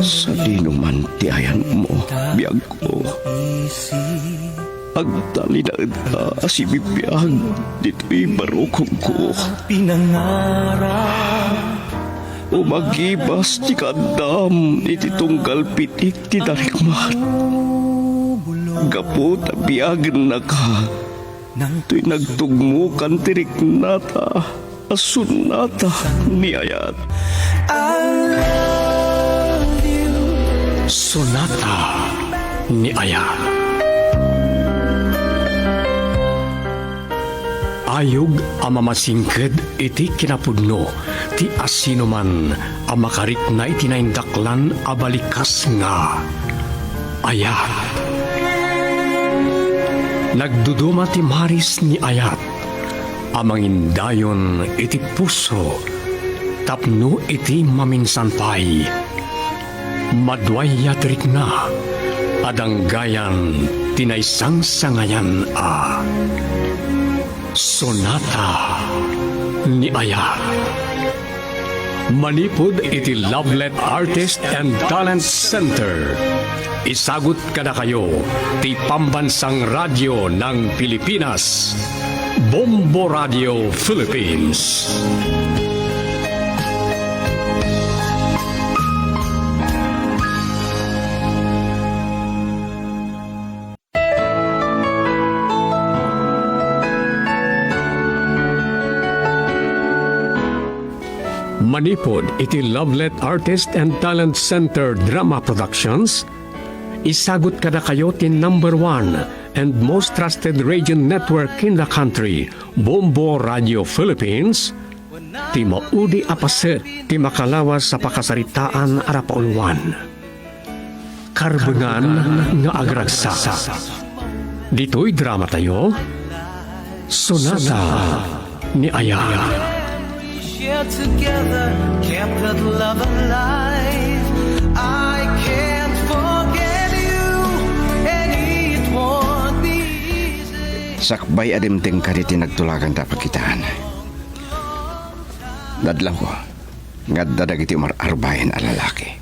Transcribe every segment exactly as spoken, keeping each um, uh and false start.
Sadino man ti ayanmo, biagko. Agtalinaedka a sibibiag ditoy barukomko. Umagibas ti kaaddam iti tunggal pitik ti darikmat. Gapu ta biagennaka, toy nagtugmokan ti riknata a sonata ni ayat. Sonata ni ayat. Ayog a mamasingked iti kinapudno ti asinoman a makarikna iti naindaklan a balikas nga ayat. Nagduduma ti maris ni ayat a mangindayon iti puso tapno iti maminsan pay, maduayat rikna a danggayan ti naisangsangayan a Sonata ni Ayat. Manipud iti Lovelet Artist and Talent Center, isagut kadakayo ti Pambansang Radyo ng Pilipinas, Bombo Radio Philippines. Manipud iti Lovelet Artist and Talent Center Drama Productions, isagut kadakayo ti number one and most trusted radio network in the country, Bombo Radio Philippines, ti maudi a paset ti makalawas a pakasaritaan a napauluan. Karbengan nga agragsak. Ditoy dramatayo, Sonata ni Ayat. Share together, kept that love alive. I can't forget you, and it won't be easy. Sakbay a dimtengka ditoy nagtulaganta a pagkitaan, nadlawko nga adda dagiti umar-arbayan a lalaki.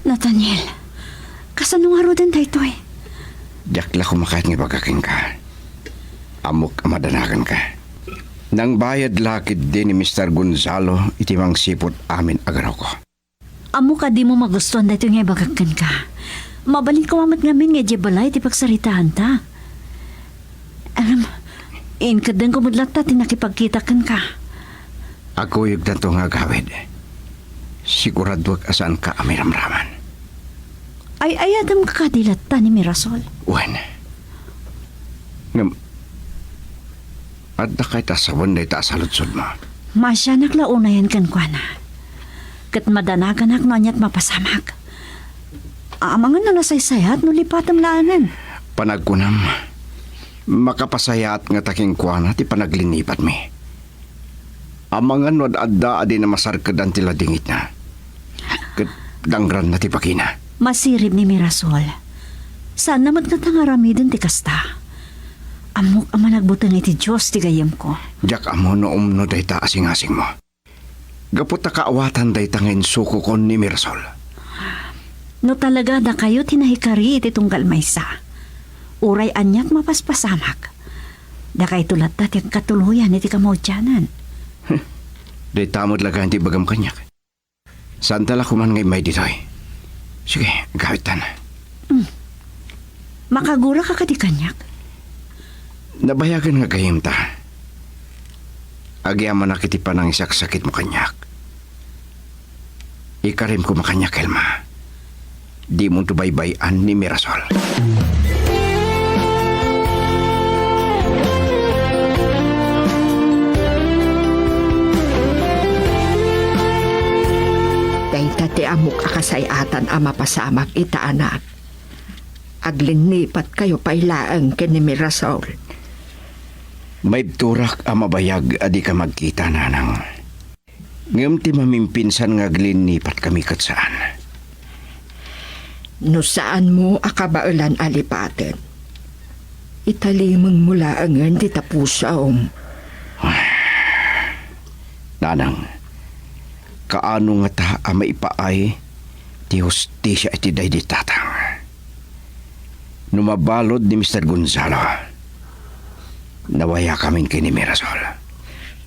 Nathaniel, kasano ngaruden daytoy? Diak la kumakayat nga ibaga kenka. Ammok a madanaganka. Nangbayad la ketdi ni Mister Gonzalo iti mangsipud amin a garuko. Ammok a dimo magustuan daytoy nga ibagak kenka. Mabalin koma met ngamin nga idiay balay ti pagsaritaanta. Aram, inkeddengko met latta ti nakipagkita kenka. Agkuyogtanto nga agawid. Siguraduak a saanka a mairamraman. Ay-ayatem kadi latta ni Mirasol? Wen. Ngem, adda kayta a sawen dayta a saludsodmo? Maasianak la unayen kenkuana. Ket madanaganak no aniat mapasamak. Amangan no nasaysayat no lipatem laengen. Panagkunam, makapasayaat ngata kenkuana ti panaglinnipatmi. Amangan no ad-adda a dina masarkedan ti ladingitna. Ket dangranna ti bagina. Masirib ni Mirasol. Saanna met ngata nga aramiden ti kasta. Ammok a managbuteng iti Dios ti gayyemko. Diak ammo no umno dayta a singasingmo. Gapu ta kaawatan dayta nga insukokon ni Mirasol. No talaga dakayo ti nahikari iti tunggal maysa, uray aniak mapaspasamak, dakayto latta ti agkatuloyan iti kamaudianan. Dayta met la gayam ti ibagam kaniak. Saanta la koman nga immay ditoy. Sige, agawidtan. Mm. Makagurak a kadi kaniak? Nabayagen nga gayyemta. Agyamanak iti panangisaksakitmo kaniak. Ikarim koma kaniak, Elma. Dimonto baybay-an ni Mirasol. Dayta ti ammok a kasay-atan a mapasamak ita, anak. Aglinnipatkayo pay laeng ken ni Mirasol. Maibturak a mabayag a dika magkita, nanang. Ngem ti mamimpinsan nga aglinnipatmi ket saan. No saanmo a kabaelan a lipaten, italimengmo laengen dita pusom. Nanang, kaano ngata a maipaay ti hustisia iti daydi tatang. No mabalud ni Mister Gonzalo, nawayakamin ken ni Mirasol.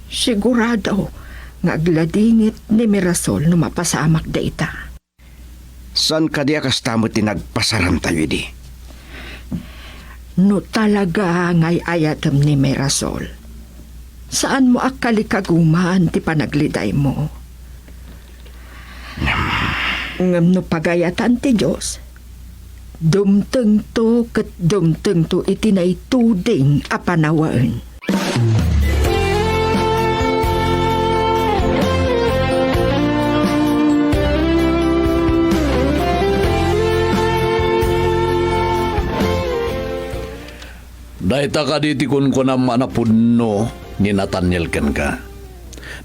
Sigurado nga agladingit ni Mirasol no mapasamak dayta. Saan kadi a kasta met ti nagpasarantayo idi? No talaga nga ay-ayatem ni Mirasol, saanmo a kalikaguman ti panaglidaymo. Ngem no pagayatan ti Dios, dumtengto ket dumtengto iti naituding a panawen. Dayta kadi ti kunkunam a napudno ni Nathaniel kenka?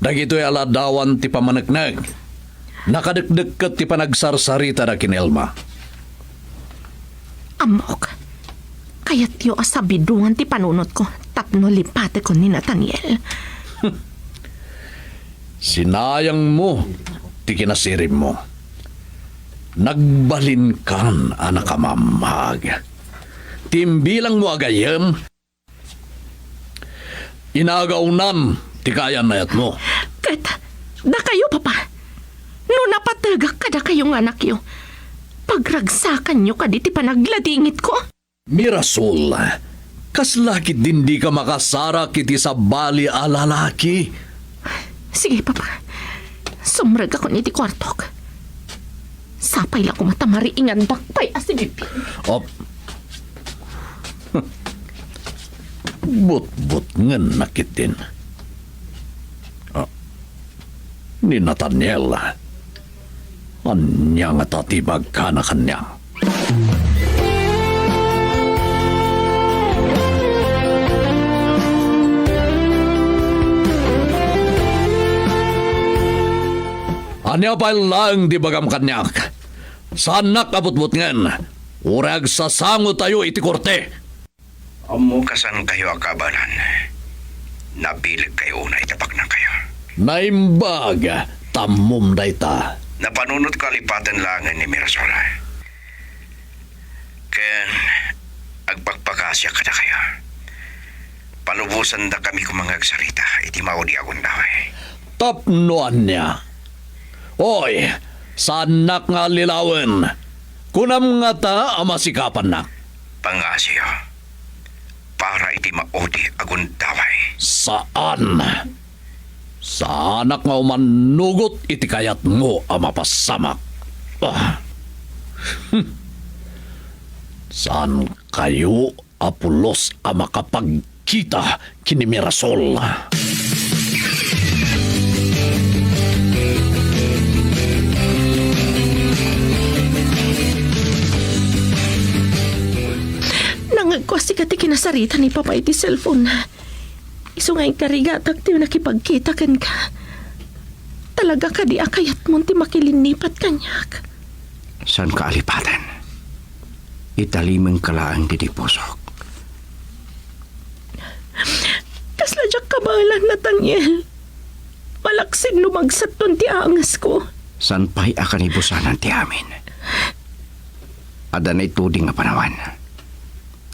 Dagitoy a ladawan ti pammaneknek, nakadekdek ket ti panagsarsaritada ken Elma. Ammok, kayatyo a sabidongan ti panunotko tapno lipatekon ni Nathaniel. Sinayangmo ti kinasiribmo. Nagbalinkan a nakamammag. Ti imbilangmo a gayyem, inagawnan ti kaayannayatmo. Ket dakayo, Papa, no napategak kadakayo nga anakyo, pagragsakanyo kadi ti panagladingitko? Mirasol, kasla ketdin dika makasarak iti sabali a lalaki? Sige, Papa. Sumrekakon iti kuartok. Sapay la koma ta mariingandak pay a sibibi. Op. Butbutngennak ketdin. Ah, ni Nathaniel. Ania ngata ti ibagkana kaniak? Ania pay laeng ti ibagam kaniak? Saannak a butbutngen. Uray agsasangotayo iti korte. Ammok a saankayo a kabaelan. Nabilegkayo unay ta baknangkayo. Naimbag, ta ammom dayta. Napanunotko a lipaten laengen ni Mirasol. Ken agpakpakasiak kadakayo. Palubosandakami koma nga agsarita iti maudi a gundaway. Tapno ania? Oy, saannak nga allilawen. Kunam ngata a masikapannak. Pangngasiyo, para iti maudi a gundaway. Saan. Saanak nga umannugot iti kayatmo a mapasamak. Ah. Hmm. Saankayo a pulos a makapagkita ken ni Mirasol. Nangngegko a sika ti kinasarita ni Papa iti cellphone. Isu nga inkarigatak ti nakipagkita kenka. Talaga kadi a kayatmon ti makilinnipat kaniak? Saanka a lipaten. Italimenka laeng ditoy pusok. Kasla diak kabaelan, Nathaniel. Malaksid no magsatton ti angesko. Saan pay a kanibusanan ti amin. Adda naituding a panawen.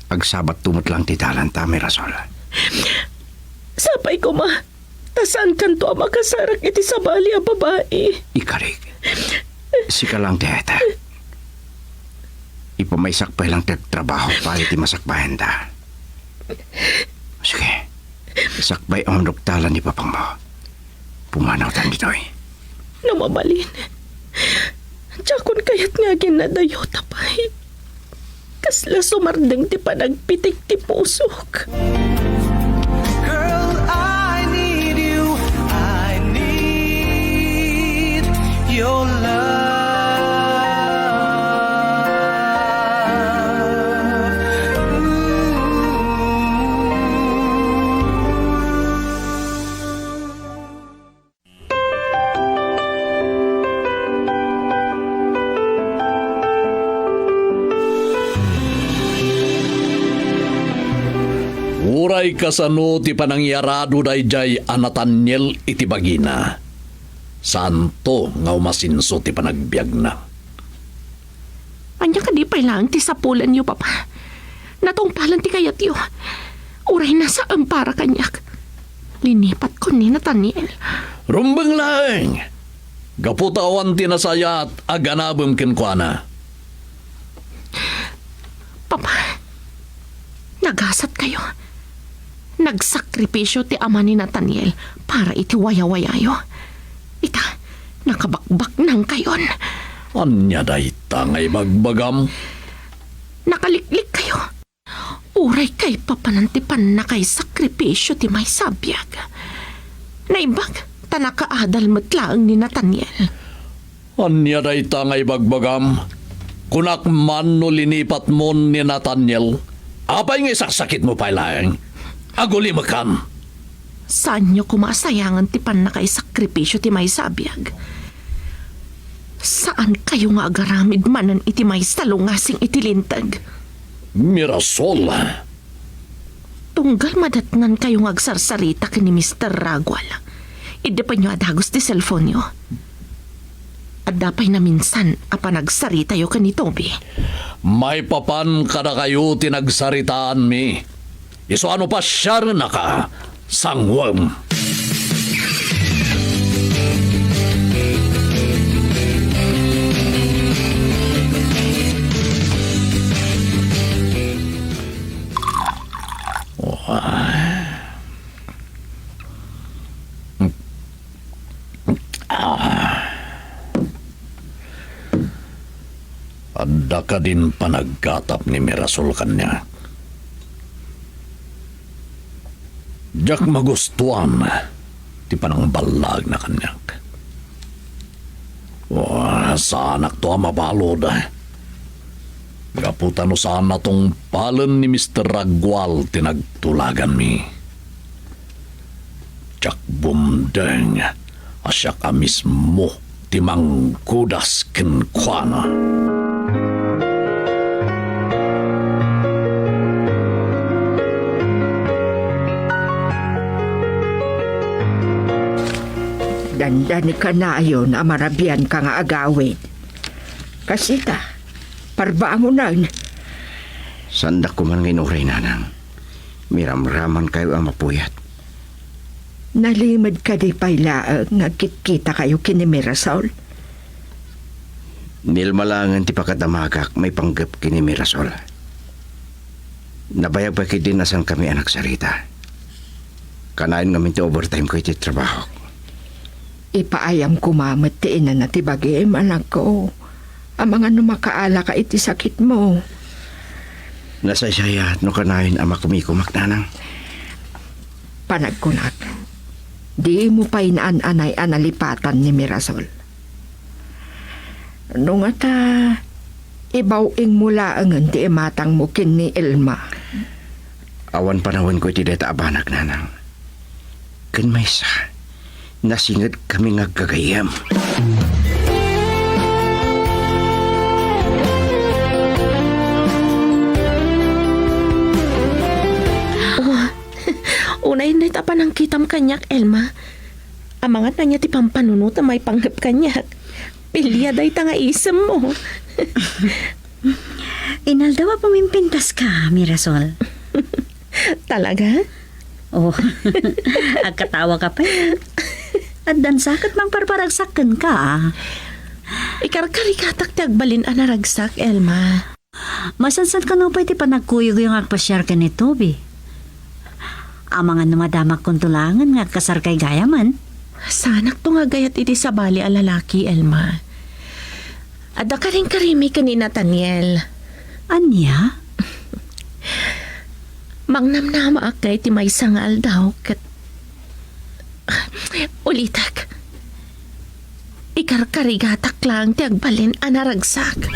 Agsabatto met laeng ti dalanta, Mirasol. Sapay koma. Ta saankanto a makasarak iti sabali a babai. Ikarik, sika laeng ti ayetek. Ipamaysak pay laeng ti agtrabaho para iti masakbayanda. Sige, sakbay a manuktalan ni papangmo. Pumanawtan ditoy. No mabalin, diakon kayat nga aginnadayota pay. Kasla sumardeng ti panagpitik ti pusok. Girl, I need you. I need your love. Ooh. Uray kasano ti panangyarado daydiay a Nathaniel iti bagina, saanto nga umasenso ti panagbiagna. Ania kadi pay laeng ti sapulanyo, Papa? Natungpalan ti kayatyo. Uray nasaan para kaniak. Linipatkon ni Nathaniel. Rumbeng laeng! Gapu ta awan ti nasayaat a ganabem kenkuana. Papa, nagasatkayo. Nagsakripisio ti ama ni Nathaniel para iti wayawayayo. Ita, nakabakbaknangkayon. Ania dayta nga ibagbagam? Nakaliklikkayo. Uray kaipapanan ti pannakaisakripisio ti maysa a biag. Naimbag ta nakaadal met laeng ni Nathaniel. Ania dayta nga ibagbagam? Kunak man no linipatmon ni Nathaniel. Apay nga isaksakitmo pay laeng? Agulimekan! Saanyo koma a sayangen ti pannakaisakripisio ti maysa a biag. Saankayo nga agaramid manen iti maysa a lungasing iti linteg. Mirasol! Tunggal madatngankayo nga agsarsarita ken ni Mister Ragual, iddepenyo a dagus ti cellphone-yo. Adda pay naminsan a panagsaritayo ken ni Toby. Maipapan kadakayo ti nagsaritaanmi. Isu a no pasiarennaka, sanguem. Adda kadin panaggatap ni Mirasol kaniak. Diak magustuan ti panangballaagna kaniak. Wa, saanakto a mabalud. Gapu ta no saan a tungpalen ni Mister Ragual ti nagtulaganmi. Diak bumdeng a siak a mismo ti manggudas kenkuana. Dandani kanayon a marabianka nga agawid. Kasita, parbangonen. Saandak koma nga inuray, nanang. Miramramankayo a mapuyat. Nalimed kadi pay laeng nga agkitkitakayo ken ni Mirasol? Ni Elma laengen ti pakadamagak maipanggep ken ni Mirasol. Nabayag pay ketdin a saankami a nagsarita. Kanayon ngamin ti overtime-ko iti trabahok. Ipaayam koma met ti inana ti bagim, anakko. Amangan no makaalaka iti sakitmo. Nasaysayaat no kanayon a makumikomak, nanang. Panagkunak, dimo pay naan-anay a nalipatan ni Mirasol. No ngata, ibaw-ingmo laengen ti imatangmo ken ni Elma. Awan panawenko iti dayta a banag, nanang. Ken maysa, nasingedkami nga aggagayyem. Oh, unay dayta a panangkitam kaniak, Elma. Amangan ania ti pampanunotem a maipanggep kaniak. Pilia dayta nga isemmo. Inaldaw a pumimpintaska, Mirasol. Talaga? Oh, agkatawa ka pay. Addan sa ket mangparparagsak kenka, ah. Ikarkarigatak ti agbalin a naragsak, Elma. Masansan kano pay ti panagkuyogyo nga agpasiar ken ni Toby. Amangan no madamakkonto laengen nga agkasarkay gayamen. Saanakto nga agayat iti sabali a lalaki, Elma. Adda karinkarimi ken ni Nathaniel. Ania? Mangnamnamaak ngay ti maysa nga aldaw ket Ulitek. Ikarkarigatak laeng ti agbalin a naragsak.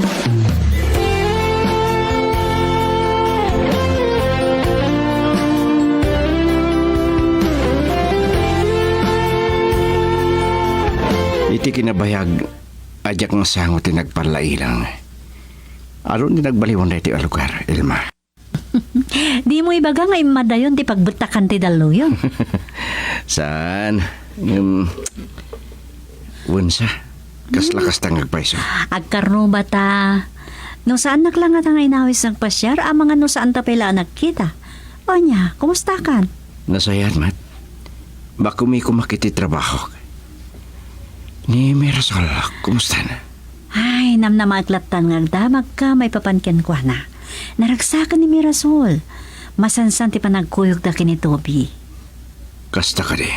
Iti kinabayag, a diak nga sango ti nagpallailang. Adu ti nagbaliwan daytoy a lugar, Elma. Dimo ibaga nga immadayon ti pagbettakan ti dalloyo. Saan? Em, wensa? Kasla kasta nga agpayso? Agkarnobata. No saannak la ngata nga inawis nagpasiar, amangan no saanta pay la a nagkita. Ania, kumustakan? Nasayaat met. Makumikom iti trabahok. Ni Mirasol, kumustana? Ay, namnamaek lattan nga agdamagka maipapan kenkuana. Naragsaken ni Mirasol. Masansan ti panagkuyogda ken ni Toby. Kasta kadi?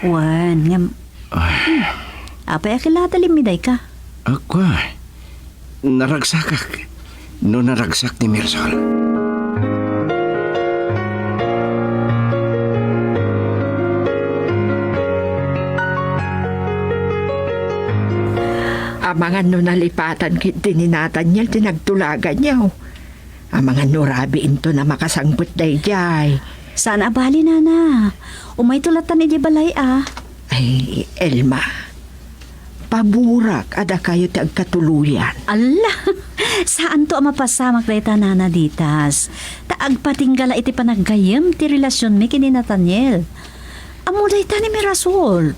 Wen, ngem, Ay. Hmm. Apay a kilada limmidayka? Agko, naragsakak. No naragsak ni Mirasol. Amangan no nalipatan ketdi ni Nathaniel ti nagtulaganyo. Amangan no rabii inton a makasangpet daydiay. Saan a bali, Nana. Umayto lattan idiay balay a. Ay, Elma. Paburak a dakayo ti agkatuloyan. Alla! Saanto a mapasamak dayta, Nana Ditas. Ta agpatingga la iti panaggayyem ti relasionmi ken ni Nathaniel. Ammo dayta ni Mirasol.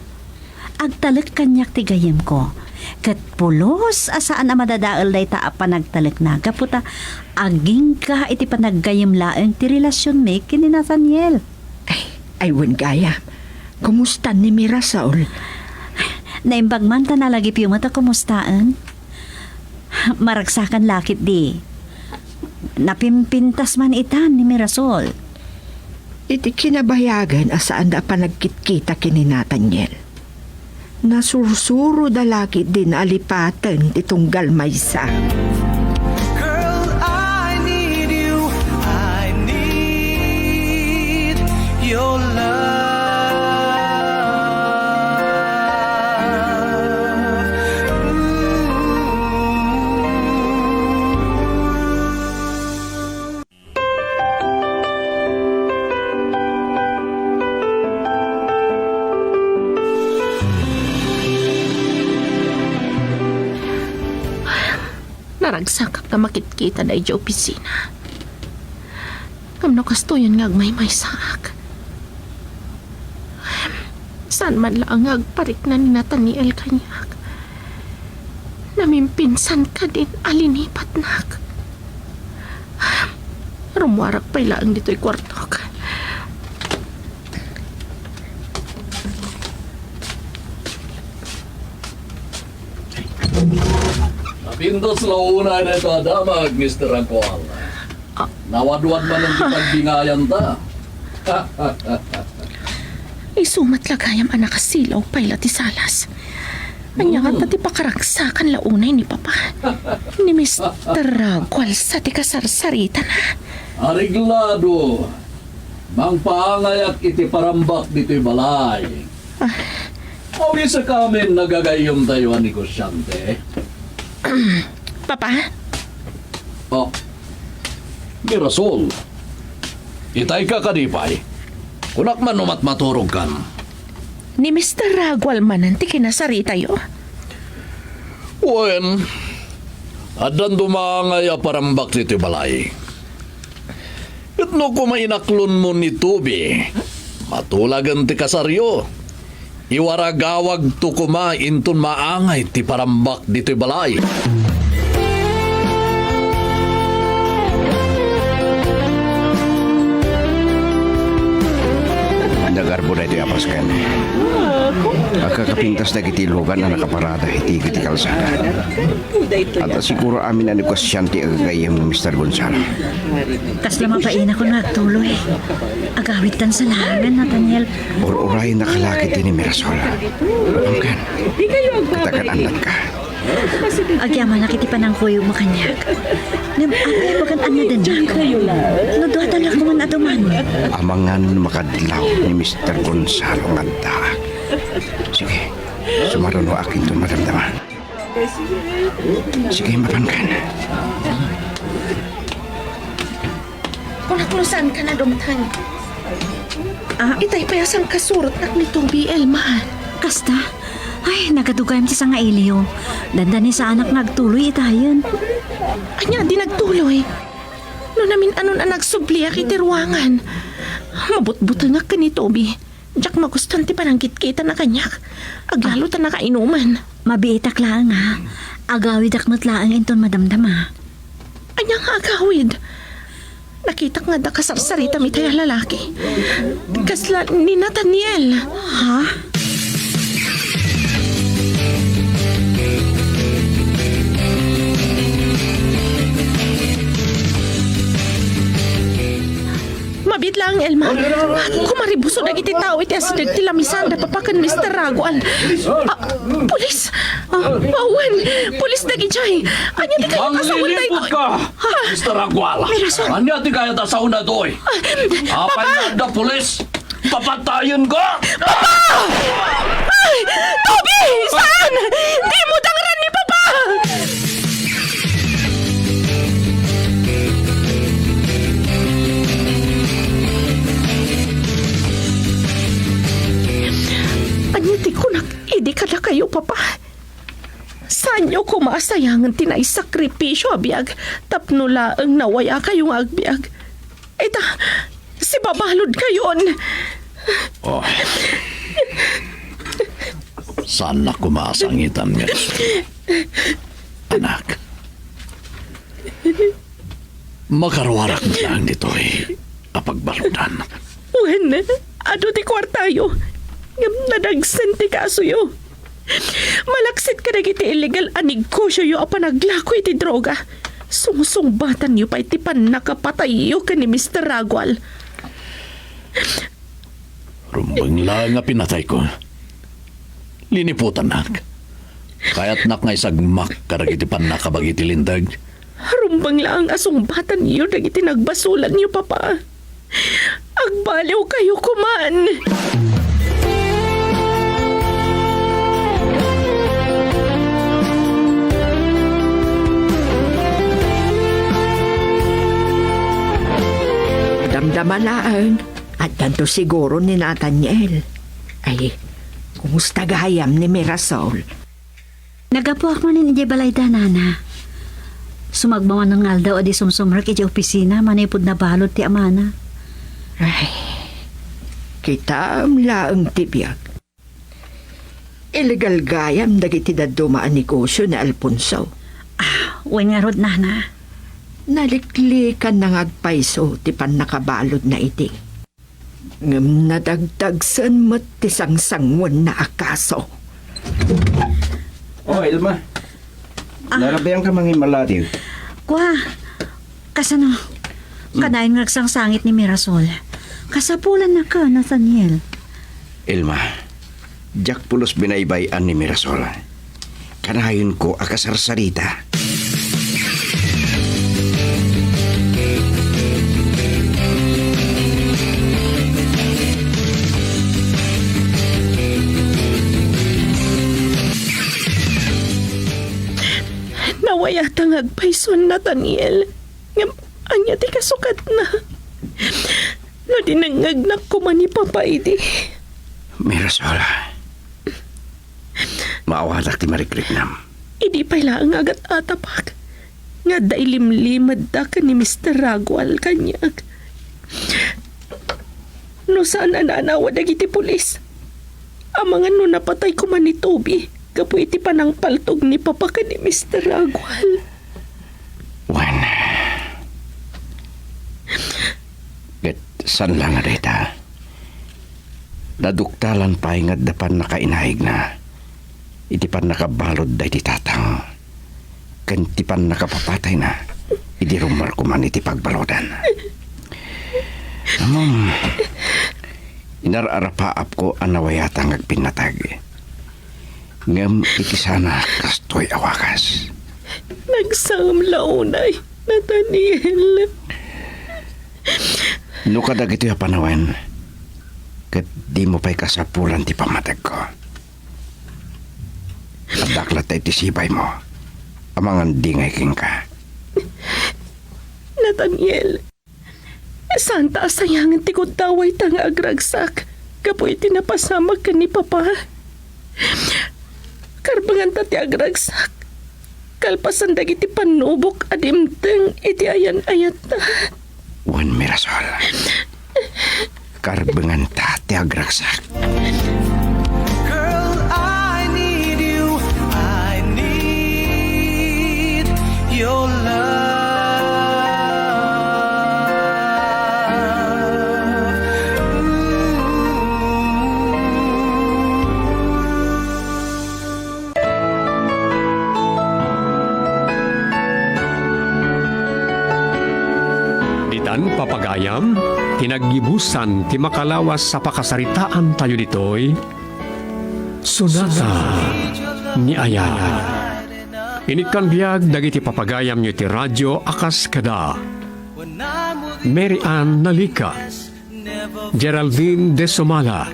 Agtalek kaniak ti gayyemko. Ket pulos a saan a madadael dayta a panagtalekna gapu ta agingga iti panaggayyem laeng ti relasionmi ken ni Nathaniel. Ay, ay, wen gayam. Kumusta ni Mirasol? Naimbag man ta nalagipyo met a kumustaen. Maragsakan la ketdi. Napimpintas man itan ni Mirasol. Iti kinabayagan a saanda a panagkitkita ken ni Nathaniel, nasursuroda la ketdi nalipaten ti tunggal maysa. Girl, I need you. I need your love. Ooh. Naragsakak nga makitkita daydiay opisina. Ngem no kastoyen nga agmaymaysaak, saan man laeng nga agparikna ni Nathaniel kaniak. Namimpinsan kadin a linipatnak. Rummuarak pay laeng ditoy kuartok. Napintas la unay dayta a damag, Mister Rangkuan. Ah. Nawadwad manen ti pagbingayanta. Isu met la gayam a nakasilaw pay la ti salas. Ania ngata ti pakaragsakan la unay ni Papa, ni Mister Ragual sa ti kasarsaritana? Areglado. Mangpaangayak iti parambak ditoy balay. Ah. Awisakamin nga gagayyemtayo a negosyante. Papa? Oh. Mirasol. Itayka kadi pay? Kunak man no matmaturogkan. Ni Mister Ragual manen ti kinasaritayo? Wen, addan dumangay a parambak ditoy balay. Ket no koma inaklonmo ni Toby, matulagen ti kasaryo. Iwaragawagto koma inton maangay ti parambak ditoy balay. Nagarbo daytoy a pasken. Agkakapintas dagiti lugan a nakaparada iti igid ti kalsada. Adda siguro amin a negosyante a gagayyem ni Mister Gonzalo. Kasla mabainakon nga agtuloy. Agawidtan sa laengen, Nathaniel. Ur-urayennaka la ketdi ni Mirasol. Mapangkan. Kitagan annatka. Agyamanak iti panangkuyogmo kaniak. Ngem apay a bagan annadennak? No duatan la koma a duman. Amangan makadlaw ni Mister Gonzalo nga addaak. Sige, sumarunoak inton madamdama. Sige, mapankan. Kunak no saanka nadumtang. Ah? Itay pay a sangkasurotnak ni Toby, Elma. Kasta? Ay, nagadugayam ti sangailiyo. Dandanisaanak nga agtuloy itayen. Ania di nagtuloy? No namin-anon a nagsubliak iti ruangan, mabutbutengak ken ni Toby. Diak magustuan ti panangkitkitana kaniak. Aglalo ta nakainuman. Mabiitak laeng, ha? Agawidak met laeng inton madamdama. Ania nga agawid? Nakitak nga adda kasarsarita iti lalaki. Kasla ni Nathaniel. Ha? Mabiit laeng, Elma. Kumaribuso dagiti tao iti asideg ti lamisan da Papa ken Mister Ragual. Ah, pulis! Ah, wen, pulis dagidiay! Ania ti kayo kasawen daytoy? Mangliliput ka, Mister Ragual! Ania ti kayat a sawen daytoy? Ah, Papa! Apay nga adda pulis? Papatayenka! Papa! Ay! Toby! Saan? Dimo dangran ni Papa! Ania ti kunak idi kadakayo, Papa? Saanyo koma a sayangen ti naisakripisio a biag tapno laeng nawayakayo nga agbiag? Ita, sibabaludkayon. Oh. Saannak koma a sangitan nga. Anak, makaruarak met laeng ditoy a pagbaludan. Wen, adu ti kuartayo. Ngem nadagsen ti kasoyo. Malaksid kadagiti illegal a negosyoyo a panaglako iti droga. Sungsungbatanyo pay ti pannakapatayyo ken ni Mister Ragual. Rumbeng laeng a pinatayko. Liniputannak. Kayatnak nga isagmak kadagiti pannakabagi ti linteg. Rumbeng laeng a sungbatanyo dagiti nagbasolanyo, Papa. Agbaliwkayo koman! Damdama laeng, addanto siguro ni Nathaniel. Ay, kumusta gayam ni Mirasol? Naggapuak manen idiay balayda, Nana. Sumagmamano nga aldaw a di sumsumrek idiay opisina manipud nabalud ti amana. Ay, kitaem laeng ti biag. Illegal gayam dagiti dadduma a negosyo ni Alfonso. Ah, wen ngarud, Nana. Naliklikanna nga agpayso ti pannakabaludna idi. Ngem nadagdagsen met ti sangsanguenna a kaso. Oh, Elma. Ah. Narabian ka mangimalatiw. Kua, kasano? Hmm. Kanayon nga agsangsangit ni Mirasol. Kasapulannaka, Nathaniel. Elma, diak pulos binaybay-an ni Mirasol. Kanayonko a kasarsarita. Nawayata nga agpayso ni Nathaniel. Ngem ania ti kasukatna? No di nangngegnak koma ni Papa idi. Mirasol, maawatak ti marikriknam. Idi pay laeng agat-atapak nga adda ilimlimedda ken ni Mister Ragual kaniak. No saan a naanawa dagiti pulis, amangan no napatay koma ni Toby gapu iti panangpaltog ni Papa ken ni Mister Ragual. Wen, ket saan la nga dayta. Naduktalan pay nga adda pannakainahigna iti pannakabalud daydi tatang ken ti pannakapapatayna idi rummuar koman iti pagbaludan. Ngem, inar-arapaapko a nawayata nga agpinnatag. Ngem iti sana kastoy a wagas. Nagsam la unay, Nathaniel. No kadagitoy a panawen, ket dimo pay kasapulan ti pammatagko. Addak latta iti sibaymo, amangan dingay kenka. Nathaniel, saanta a sayangen ti gundawayta nga agragsak gapu iti napasamak ken ni Papa. Karbenganta ti agragsak kalpasan dagiti pannubok a dimteng iti ayan-ayatta. Wen, Mirasol, karbenganta ti agragsak. Girl, I need you. I need your love. Papagayam, ti naggibusan ti makalawas a pakasaritaantayo ditoy, Sonata ni Ayat. Inikkan biag dagiti papagayamyo iti radio a kas kada Mary Ann Nalica, Geraldine de Somala,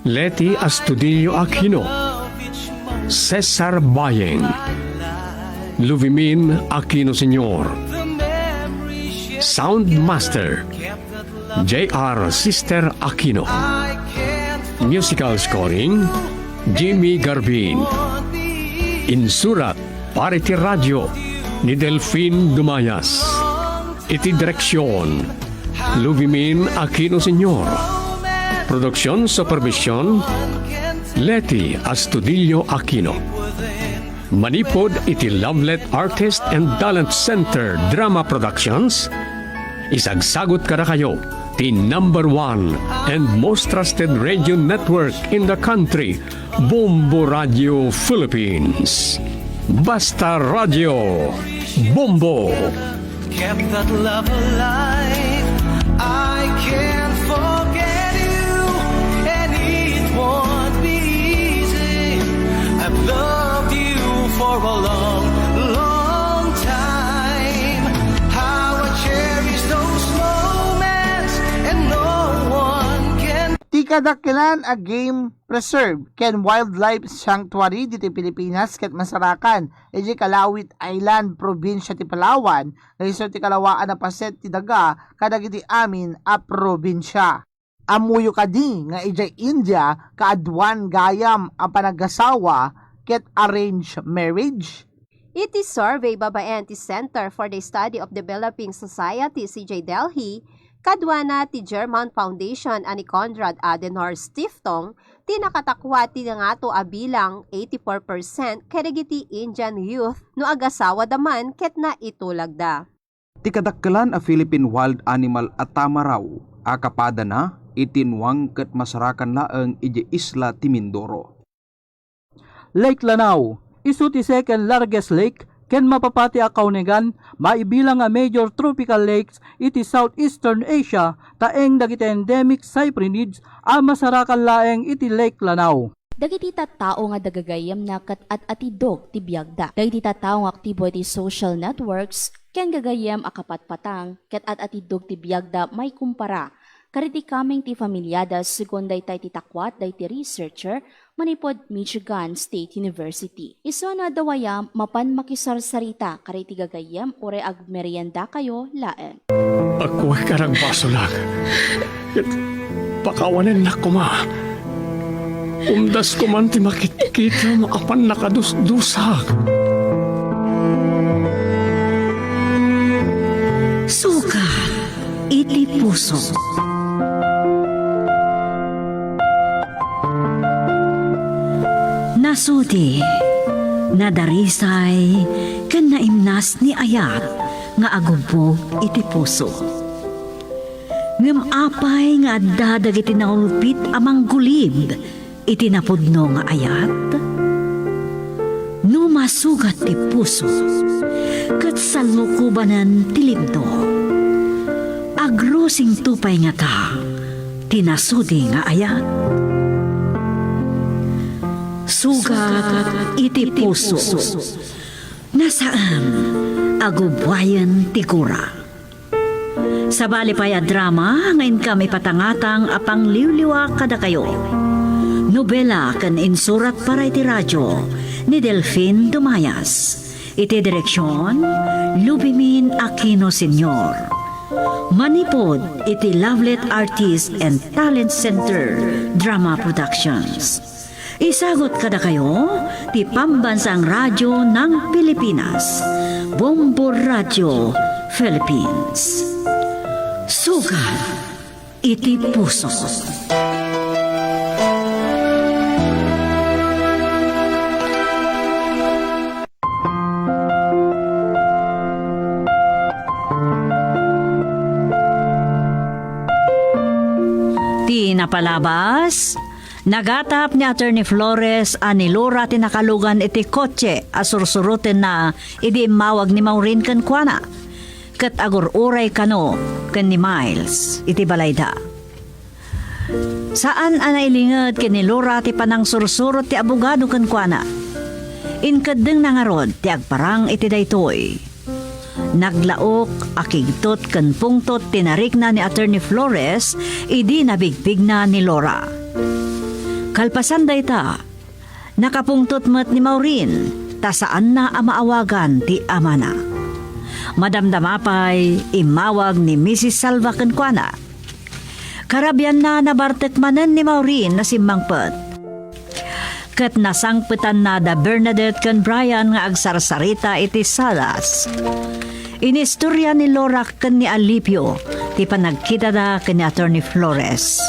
Leti Astudillo Aquino, Cesar Bayeng, Luvimin Aquino Senior, Sound Master, J R Sister Aquino, Musical Scoring, Jimmy Garbin, Insurat para iti radio ni Delfin Dumayas. Iti direksyon, Luvimin Aquino Senior. Production supervision, Leti Astudillo Aquino. Manipud iti Lovelet Artist and Talent Center Drama Productions, isagsagut kadakayo ti number one and most trusted radio network in the country, Bombo Radio Philippines. Basta Radio, Bombo. Kept that love alive. I can't forget you, and it won't be easy. I've loved you for a long, long time. How I cherish those moments, and no one can Ti kadakkelan a game preserve ken wildlife sanctuary ditoy Pilipinas ket masarakan idiay Calauit Island, probinsia ti Palawan, nga isu ti kalawaan a paset ti daga kadagiti amin a probinsia. Ammoyo kadi nga idiay India, kaaduan gayam a panagasawa ket arranged marriage? Iti survey babaen ti Center for the Study of Developing Society, C J Delhi, kaduana ti German Foundation a ni Konrad Adenauer Stiftung, ti nakatakuat ti nangato a bilang, eighty-four percent, kadagiti Indian youth no agasawada man ket naitulagda. Ti kadakkelan a Philippine wild animal a tamaraw a kapadana iti nuang ket masarakan laeng idiay isla ti Mindoro. Lake Lanao, isu ti second largest lake ken mapapati a kaunigan maibilang a major tropical lakes iti Southeastern Asia, ta eng dagiti endemic cyprinids a masarakan laeng iti Lake Lanao. Dagiti tattao nga dagagayemna ket at-atidog ti biagda. Dagiti tattao nga aktibo iti social networks ken gagayem a kapatpatang ket at-atidog ti biagda maikumpara kadagiti kameng ti familiada, segun daytay ti takuat dagiti researcher manipud Michigan State University. Isu no adda wayam, mapan makisarsarita kadagiti gagayem uray agmeriendakayo laeng. Agkuak a nagbasolak. Ket pakawanennak koma. Umdasko man ti makitkitam a pannakadusdusak. Sukat iti puso. Nasudi, nadarisay, ken naimnas ni Ayat nga agubbog iti puso. Ngem apay nga adda dagiti naulpit a manggulib iti napudno nga ayat? No masugat ti puso ket salukobanen ti libno, agrusingto pay ngata ti nasudi nga ayat? Sugat iti puso. Nasaem a gubbuayen ti gura. Sabali pay a drama nga inkam ipatangatang a pangliwliwa kadakayo. Nobela ken insurat para iti radio ni Delfin Dumayas. Iti direksyon, Lubimin Aquino Senior. Manipud iti Lovelet Artist and Talent Center Drama Productions. Isagut kadakayo ti Pambansang Radyo ng Pilipinas, Bombo Radio Philippines. Sugat iti puso. Ti napalabas, nagatap ni Attorney Flores a ni Lora ti nakalugan iti kotse a sursurotenna idi immawag ni Maureen kenkuana. ket agur-uray kano ken ni Miles iti balayda. Saan a nailinged ken ni Laura ti panangsursurot ti abogado kenkuana. Inkeddengna ngarud ti agparang iti daytoy. Naglaok a kigtot ken pungtot ti narikna ni Attorney Flores idi nabigpigna ni Laura. Kalpasan dayta, nakapungtot met ni Maureen ta saanna a maawagan ti amana. Madamdama pay, immawag ni Missus Salva kenkuana. Karabianna, nabartek manen ni Maureen a simmangpet. Ket nasangpetanna da Bernadette ken Brian nga agsarsarita iti salas. Inistoria ni Laura ken ni Alipio ti panagkitada ken ni Attorney Flores.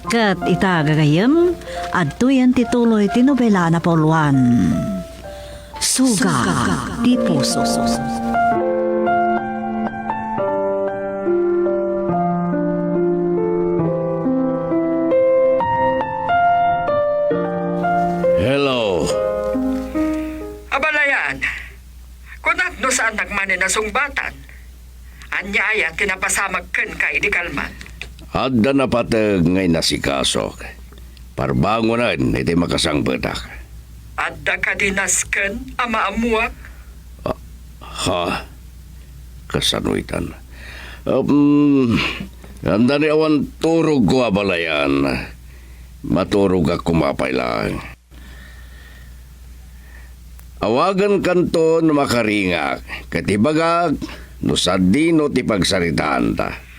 Ket ita, gagayyem, adtoyen ti tuloy ti nobela a napauluan. Suga ti puso. Hello. Abalayan, kunak no saan nagmani nasungbatan. Ania aya ti napasamak kenka idi kalman? Adda napateg nga inasikasok. Parbangonen iti makasangpetak. Adda kadi nasken a maammuak? Ah, ha? Kasano itan? Um, anda ni awan turogko, abalayan. Maturogak koma pay laeng. Awagenkanto no makaringak, ket ibagak no sadino ti pagsaritaanta.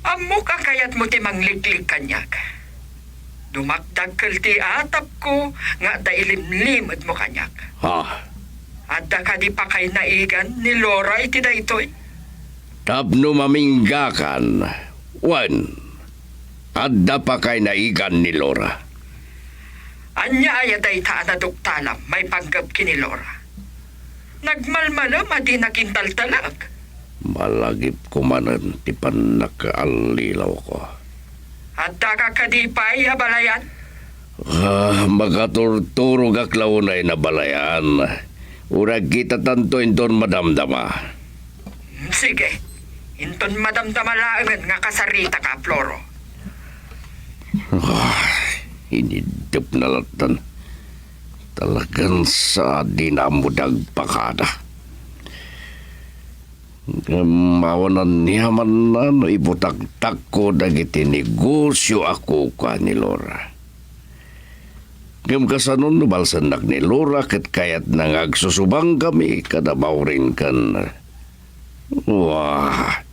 Ammok a kayatmo ti mangliglig kaniak. Dumakdakkel ti atapko nga adda ilimlimedmo kaniak. Ha? Adda kadi pakaynaigan ni Laura iti daytoy? Tapno maminggakan, wen, adda pakaynaigan ni Laura. Ania aya dayta a naduktalam maipanggep ken ni Laura? Nagmalmalem a dinak intaltalek. Malagipko manen ti pannakaallilawko. Addaka kadi pay, abalayan? Ah, makaturturogak la unay, abalayan. Uray kitatanto inton madamdama. Sige, inton madamdama laengen nga kasaritaka, Floro. Ah, iniddep na lattan. Talagan sa di na ammo dagpakada. Ngem awan aniamanna no ibutaktakko dagiti negosio a kukua ni Laura. Ngem kasano no balsennak ni Laura ket kayatna nga agsusubangkami kada maurinken? Wah,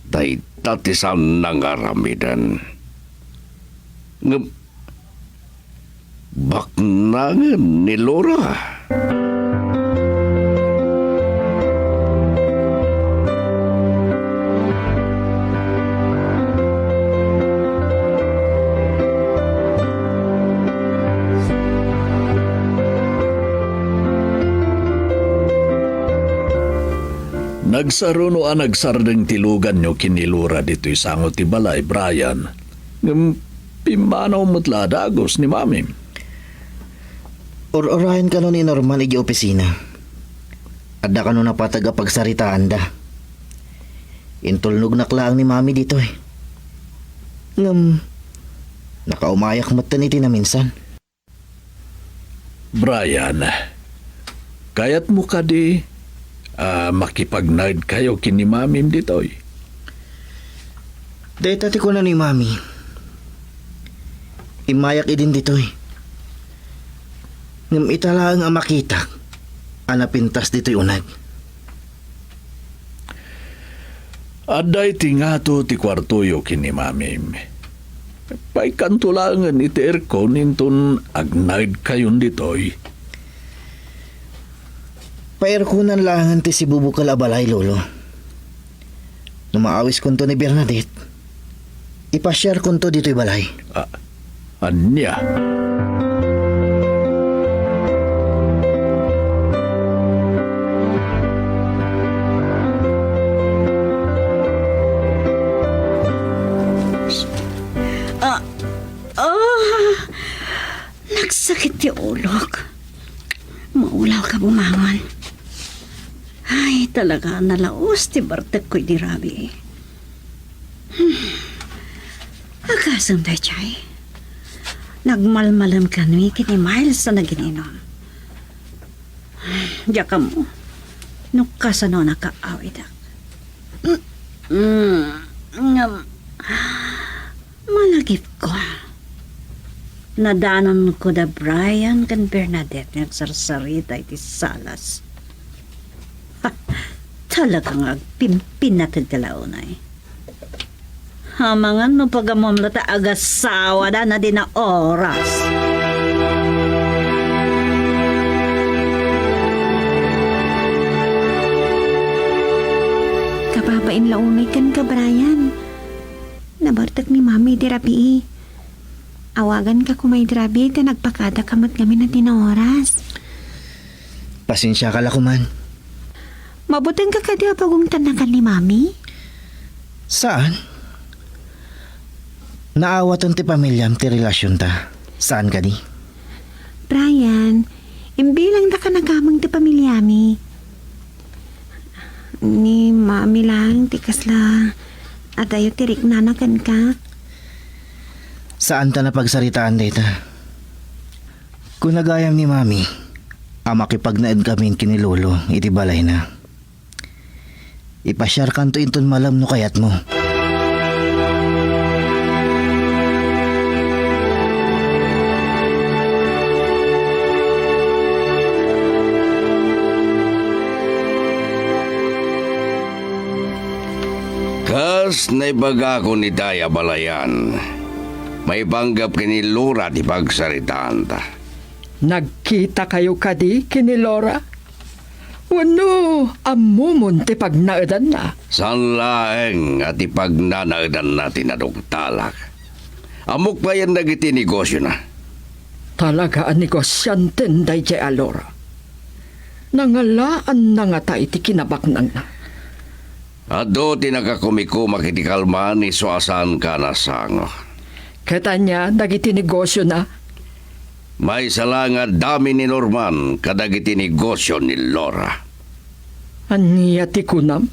dayta ti saanna nga aramiden. Ngem baknangen ni Laura. Nagsaruno a nagsardeng ti luganyo ken ni Laura ditoy sango ti balay, Brian. Ngem pimmanaw met la a dagus ni Mamim. Ur-urayen kano ni Norman idiay opisina. Adda kano napateg a pagsaritaanda. Intulnognak laeng ni Mami ditoy. Ngem, nakaumayak metten iti naminsan. Brian, kayatmo kadi a makipagnaedkayo ken ni Mamim ditoy? Dayta ti kuna ni Mami. Immayak idin ditoy. Ngem ita laeng a makitak a napintas ditoy uneg. Adda iti ngato ti kuartoyo ken ni Mamim. Paikanto laengen iti aircon inton agnaedkayon ditoy. Pairkonan laengen ti sibubukel a balay, Lolo. No maawiskonto ni Bernadette, ipasiarkonto ditoy balay. Ah, ania? Ah, ah, nagsakit ti ulok. Maulawka bumangon. Ay, talaga, nalaus ti bartekko idi rabii. Hmm. Agasem daydiay. Nagmalmalemkanmi ken ni Miles a nagin-inom. Diak ammo no kasano nakaawidak. Mm, ngem, malagipko. Nadanonko da Brian ken Bernadette nga agsarsarita iti salas. Ha, talaga nga agpimpinateg ti launay. Amangan no pagammom latta agasawada na di na oras. Kababain la unay kenka, Brian. Nabartek ni Mami idi rabii. Awaganka koma idi rabii ta nagpakadaka met ngamin a di na oras. Pasensiaka la koman. Mabutengka kadi a pagungtannakan ni Mami? Saan? Naawaten ti pamiliam ti relasionta. Saan kadi? Brian, imbilangdaka nagameng ti pamiliami. Ni Mami lang ti kasla adayo ti riknana kenka. Saanta a pagsaritaan dayta. Kuna gayam ni Mami a makipagnaedkamin ken ni Lolo iti balayna. Ipasiarkanto inton malem no kayatmo. Kas naibagakon ita a balayan, maipanggep ken ni Lora ti pagsaritaanta. Nagkitakayo kadi ken ni Lora? Wenno ammomon ti pagnaedanna? Saan laeng a ti pagnanaedanna ti naduktalak. Ammok payen dagiti negosiona. Talaga a negosianten daydiay a Lora. Nangalaanna ngata iti kinabaknangna. Adu ti nakakumikumak iti kalman isu a saanka a nasango. Ket ania dagiti negosiona? Maysa la nga addami ni Norman kadagiti negosio ni Lora. Ania ti kunam?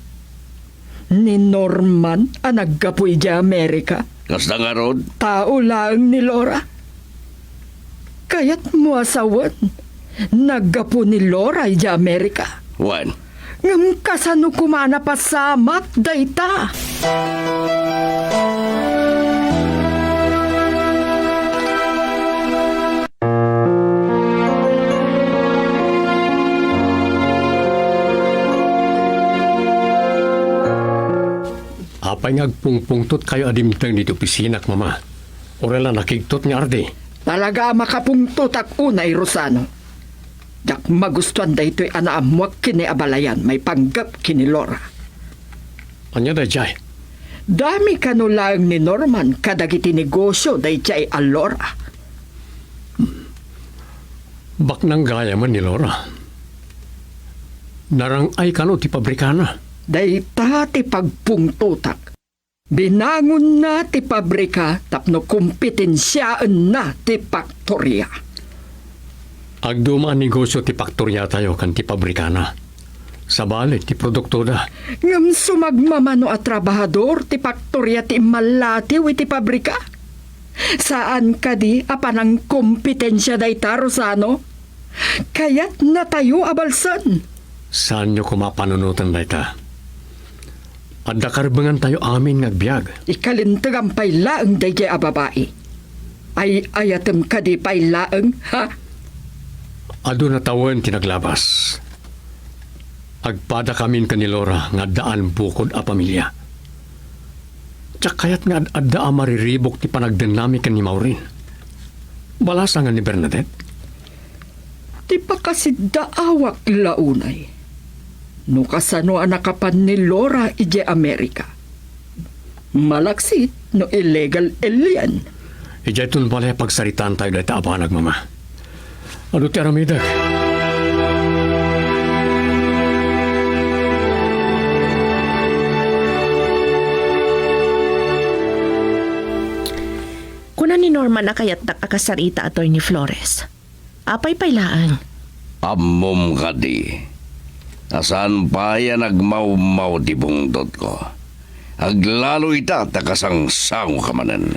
Ni Norman a naggapu idiay Amerika? Kasta ngarud? Tao laeng ni Lora. Kayatmo a sawen, naggapu ni Lora idiay Amerika. Wen. Ngem kasano koma a napasamak dayta? Apay nga agpungpungtotkayo a dimteng ditoy opisinak, Mama? Uray la nakigtot nga ardi. Talaga a makapungtotak unay, Rosano. Diak magustuan daytoy a naammoak ken ni abalayan maipanggep ken ni Lora. Ania daydiay? Dami kano laeng ni Norman kadagiti negosio daydiay a Lora. Hmm. Baknang gayamen ni Lora. Narang-ay kano ti pabrikana. Dayta ti pagpungtotak. Binangonna ti pabrika tapno kompetensiaenna ti paktoria. Agduma a negosio ti paktoriatayo ken ti pabrikana. Sabali ti produktoda. Ngem sumagmamano a trabahador ti paktoria ti immallatiw iti pabrika? Saan kadi a panangkompetensia dayta, Rosano? Kayatnatayo a balsen. Saanyo koma a panunoten dayta. Adda karbengantayo amin nga agbiag. Ikalintegam pay laeng daydiay a babai. Ay-ayatem kadi pay laeng, ha? Aduna tawen ti naglabas. Agpadakamin ken ni Lora nga addaan bukod a pamilia. Diak kayat nga ad-adda a mariribuk ti panagdennami ken ni Maureen. Balasangen ni Bernadette? Ti pakasiddaawak la unay no kasano a nakapan ni Lora idiay Amerika. Malaksid no illegal alien. Idiayton balay a pagsaritaantayo dayta a banag, Mama. Adu ti aramidek. Kuna ni Norman a kayatdak a kasarita, Attorney Flores. Apay pay laeng? Ammom kadi, A saan pay a nagmawmaw ti bungtotko. Aglalo ita ta kasangsangoka manen.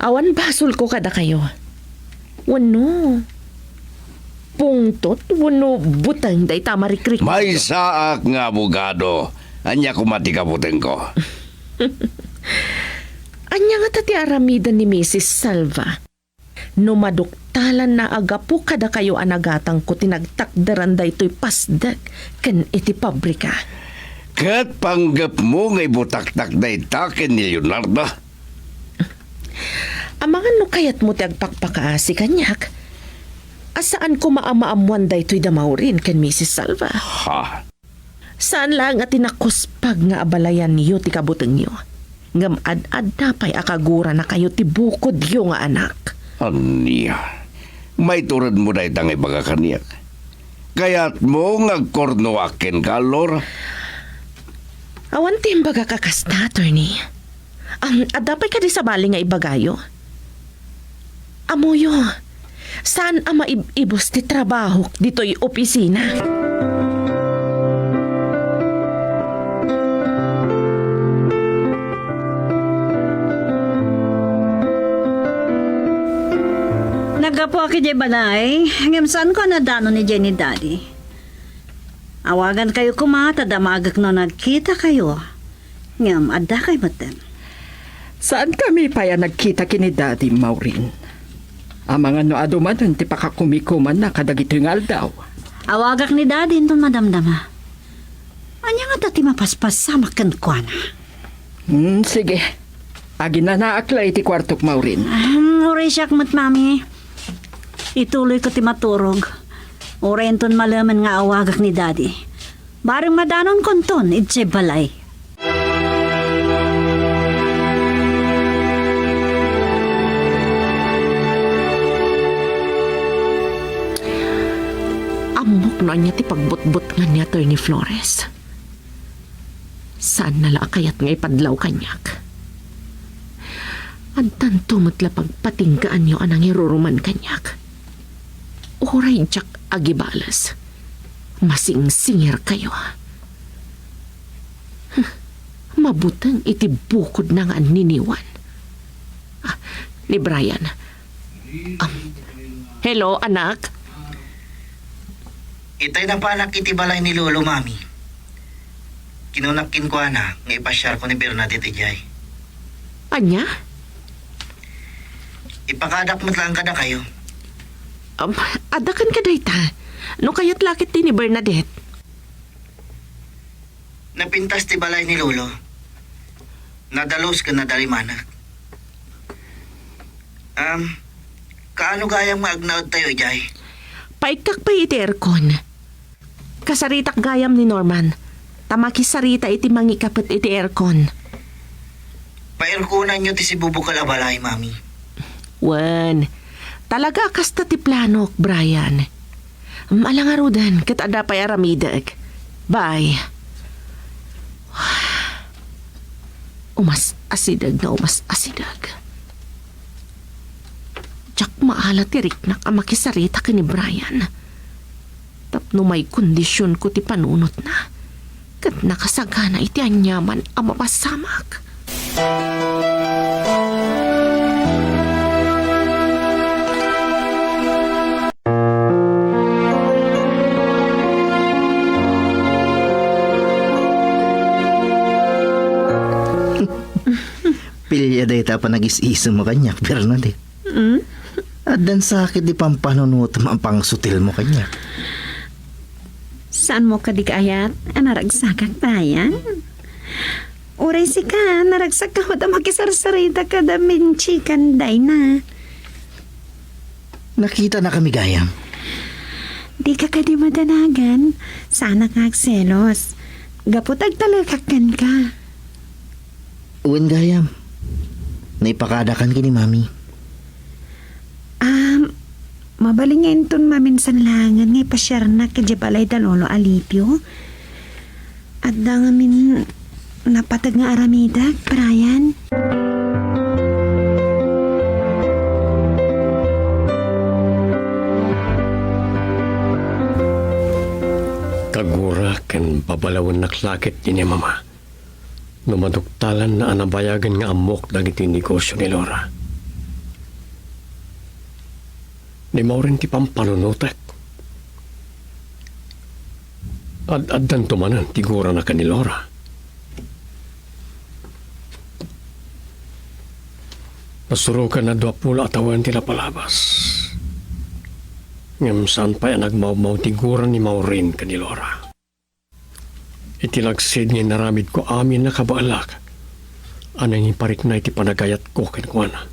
Awan basolko kadakayo. Wenno, bungtot wenno buteng dayta a marikriknak. Maysaak nga abogado. Ania koma ti kabutengko? Ania ngata ti aramiden ni Misis Salva no maduktalanna a gapu kadakayo a nagatangko ti nagtakderan daytoy pasdek ken iti pabrika? Ket panggepmo nga ibutaktak dayta ken ni Leonardo? Amangan no kayatmo ti agpakpakaasi kaniak, a saan koma a maammoan daytoy da Maureen ken Misis Salva. Ha? Saan laeng a ti nakuspag nga abalayanyo ti kabutengyo, ngem ad-adda pay a kaguranakayo ti bukodyo nga anak. Ania? Maituredmo dayta nga ibaga kaniak? Kayatmo nga agkurnoak kenka, Lor? Awan ti imbagak a kasta, attorney. Am, adda pay kadi sabali nga ibagayo? Ammoyo, saan a maib-ibus ti trabahok ditoy opisina. Naggapuak idiay balay, ngem saanko a nadanon idiay ni Daddy. Awagankayo koma ta damagek no nagkitakayo. Ngem addakay metten. Saankami pay a nagkita ken ni Daddy, Maureen. Amangan no adu manen ti pakakumikumanna kadagitoy nga aldaw. Awagak ni Daddy inton madamdama. Ania ngata ti mapaspasamak kenkuana? Hmm, sige. Aginanaak la iti kuartok, Maureen. Ahem, uray siak met, Mami. Ituloyko ti maturog. Uray inton malemen nga awagak ni Daddy. Bareng madanonkonton idiay balay. Ammok no ania ti pagbutbutngan ni Attorney Flores. Saanna la a kayat nga ipadlaw kaniak. Addanto met la pagpatinggaanyo a nangiruruman kaniak. Uray diak agibales, masingsingirkayo. Huh, mabuteng iti bukodna nga anniniwan. Ah, ni Brian. Um, hello, anak? Itay napanak iti balay ni Lolo, Mami. Kinunak kenkuana nga ipasiarko ni Bernadette idiay. Ania? Ipakadak met laeng kadakayo. Um, adda kenka dayta. No kayat la ket ti ni Bernadette. Napintas ti balay ni Lolo. Nadalus ken nadalimanek. Um, kaano gayam nga agnaedtayo idiay? Paikkak pay iti aircon. Kasaritak gayam ni Norman, ta makisarita iti mangikapet iti aircon. Pairkonanyo ti sibubukel a balay, Mami. Wen, talaga a kasta ti planok, Brian. Malangaruden ket adda pay aramidek. Bye. Umas-asideg nga umas-asideg. Diak maala ti riknak a makisarita ken ni Brian. Tapno maikondisionko ti panunotna, ket nakasagana iti aniaman a mapasamak. Pilia dayta a panagis-isem mo kaniak, Bernadette. Mm? Addan sakit ti pampanunotem a pangsutilmo kaniak. Saanmo kadi kayat a naragsakak, Brian? Uray sika, naragsakka met a makisarsarita kada Menchi ken Dina. Nakitanakami gayam. Dika kadi madanagan, saanak nga agselos. Gapu ta agtalekak kenka. Wen gayam. Naipakadakan ken ni Mami. Um, mabalin nga inton maminsan laengen nga ipasiarnak idiay balay da Lolo Alipio. Adda ngamin napateg nga aramidek, Brian. Kagura ken babalawennak la ketdi ni Mama no maduktalanna a nabayagen nga ammok dagiti negosio ni Laura. Ni Maureen ti pampanunotek. Ad-addanto manen ti gurana ken ni Laura. Nasuroken a dua pulo a tawen ti napalabas. Ngem saan pay a nagmawmaw ti gura ni Maureen ken ni Laura. Iti lagsid nga inaramidko amin a kabaelak a nangiparikna iti panagayatko kenkuana.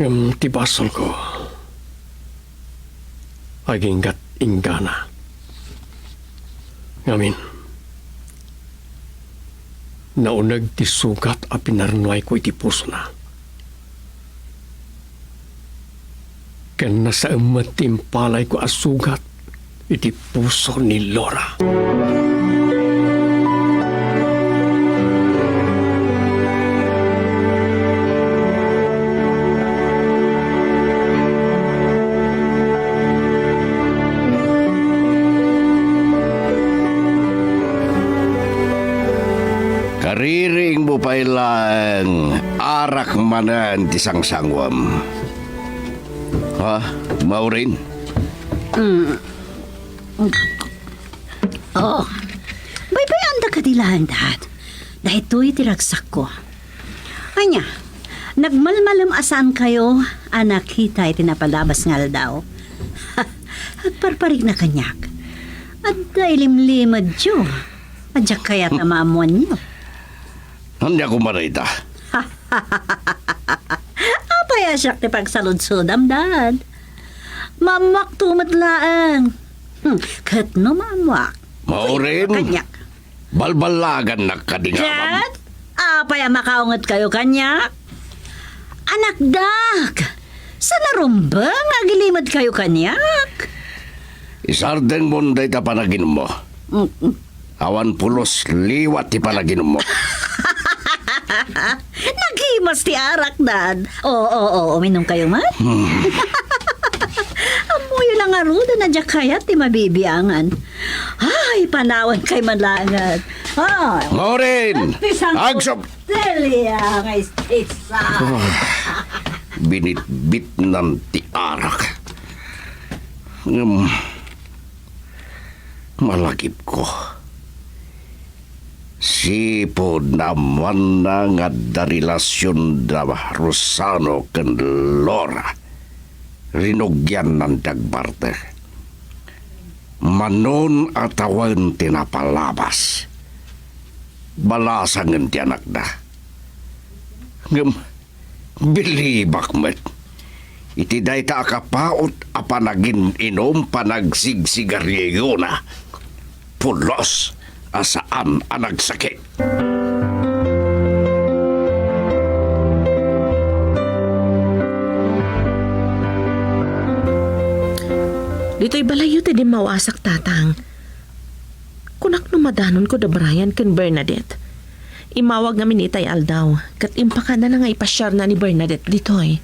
Ngem ti basolko, aginggat inggana. Ngamin, nauneg ti sugat a pinarnuayko iti pusona. Ken nasaem met ti impalayko a sugat iti puso ni Laura. Kaririingmo pay laeng, arak manen ti sangsanguem. Ha, Maureen? Mm. Oh, baybay-anda kadi laeng, Dad. Daytoy ti ragsakko. Ania, nagmalmalem a saankayo a nakita iti napalabas nga aldaw? Agparparikna kaniak. Adda ilimlimedyo. Diak kayat a maammoanyo. Ania koma dayta? Apay a siak ti pagsaludsodam, Dad? Maammoakto met laeng. Hmm, ket no maammoak, Maureen, kaniak. Balballagannak kadi nga amam. Ket apay a makaungetkayo kaniak? Anakdak, saan a rumbeng nga agilimedkayo kaniak? Isardengmon dayta panaginummo. Mm, mm. Awan pulos liwat ti panaginummo. Nagimas ti arak, Dad. Oo, oo, uminumkayo man. Hmm. Ammoyo la ngaruden a diak kayat ti mabibiangan. Ay, panawankayo man laeng. Ay, Maureen! At ti sangkot- Agsop! Delia nga istitsa. Ah, binitbitnan ti arak. Ngem, malagipko. Sipud naammoanna nga adda relasion da Rosano ken Laura, rinugiannan ti agbartek. Manon a tawen ti napalabas. Balasangen ti anakda. Ngem, bilibak met iti dayta a kapaut a panagin-inum, panagsigsigariyona, pulos a saan a nagsakit. Ditoy balayyo ti dimmawasak, Tatang. Kunak no madanonko da Brian ken Bernadette. Immawag ngamin itay aldaw, ket impakadana nga ipasiarna ni Bernadette ditoy.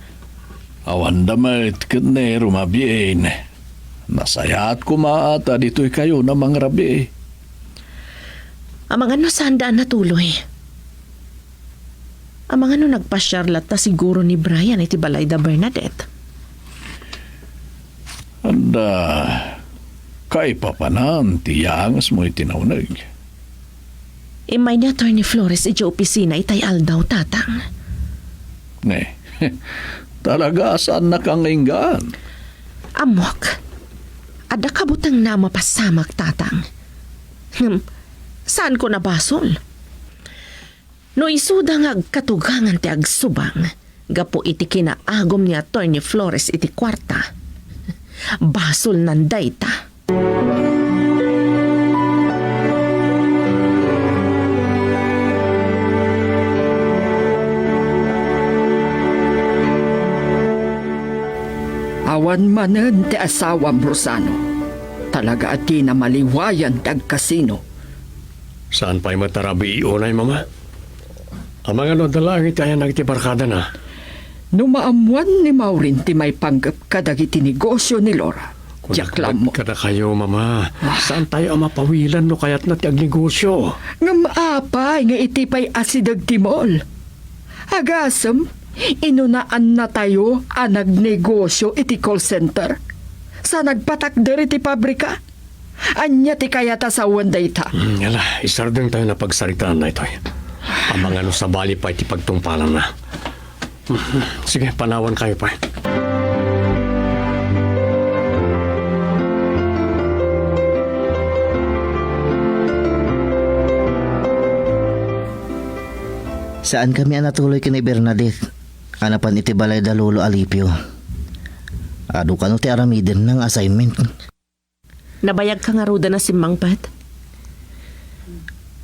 Awanda met ket ni rumabiin. Nasayaat koma ta ditoykayo a mangrabii. Amangan no saanda a natuloy. Amangan no nagpasiar latta siguro ni Brian iti balay da Bernadette. Adda kaipapanan ti yaangasmo iti nauneg. Immay ni Attorney Flores idiay opisina itay aldaw, Tatang. Ne, talaga a saannaka nga inggaan. Ammok, adda kabutengna a mapasamak, Tatang. Ngem, saanko a basol. No isuda nga agkatugangan ti agsubang gapu iti kinaagum ni Attorney Flores iti kuarta, basolnan dayta. Awan manen ti asawam, Rosano. Talaga a dina maliwayan ti agkasino. Saan pay met a rabii unay, Mama? Amangan no adda laeng iti ayanna iti barkadana. No maammoan ni Maureen ti maipanggep kadagiti negosio ni Laura, Diak la ammo. Kadakayo, Mama. Ah. Saantayo a mapawilan no kayatna ti agnegosyo? Ngem apay nga iti pay asideg ti mall? Agasem, inunaannatayo a nagnegosyo iti call center. Sa nagpatakder iti pabrika? Ania ti kayat a sawen dayta? Hmm, ala, isardengtayo a pagsaritaan daytoy. Amangan no sabali pay ti pagtungpalanna. Sige, panawankayo pay. Saankami a natuloy ken ni Bernadette a napan iti balay da Lolo Alipio. Adu kano ti aramidenna nga assignment? Nabayagka ngaruden a simmangpet?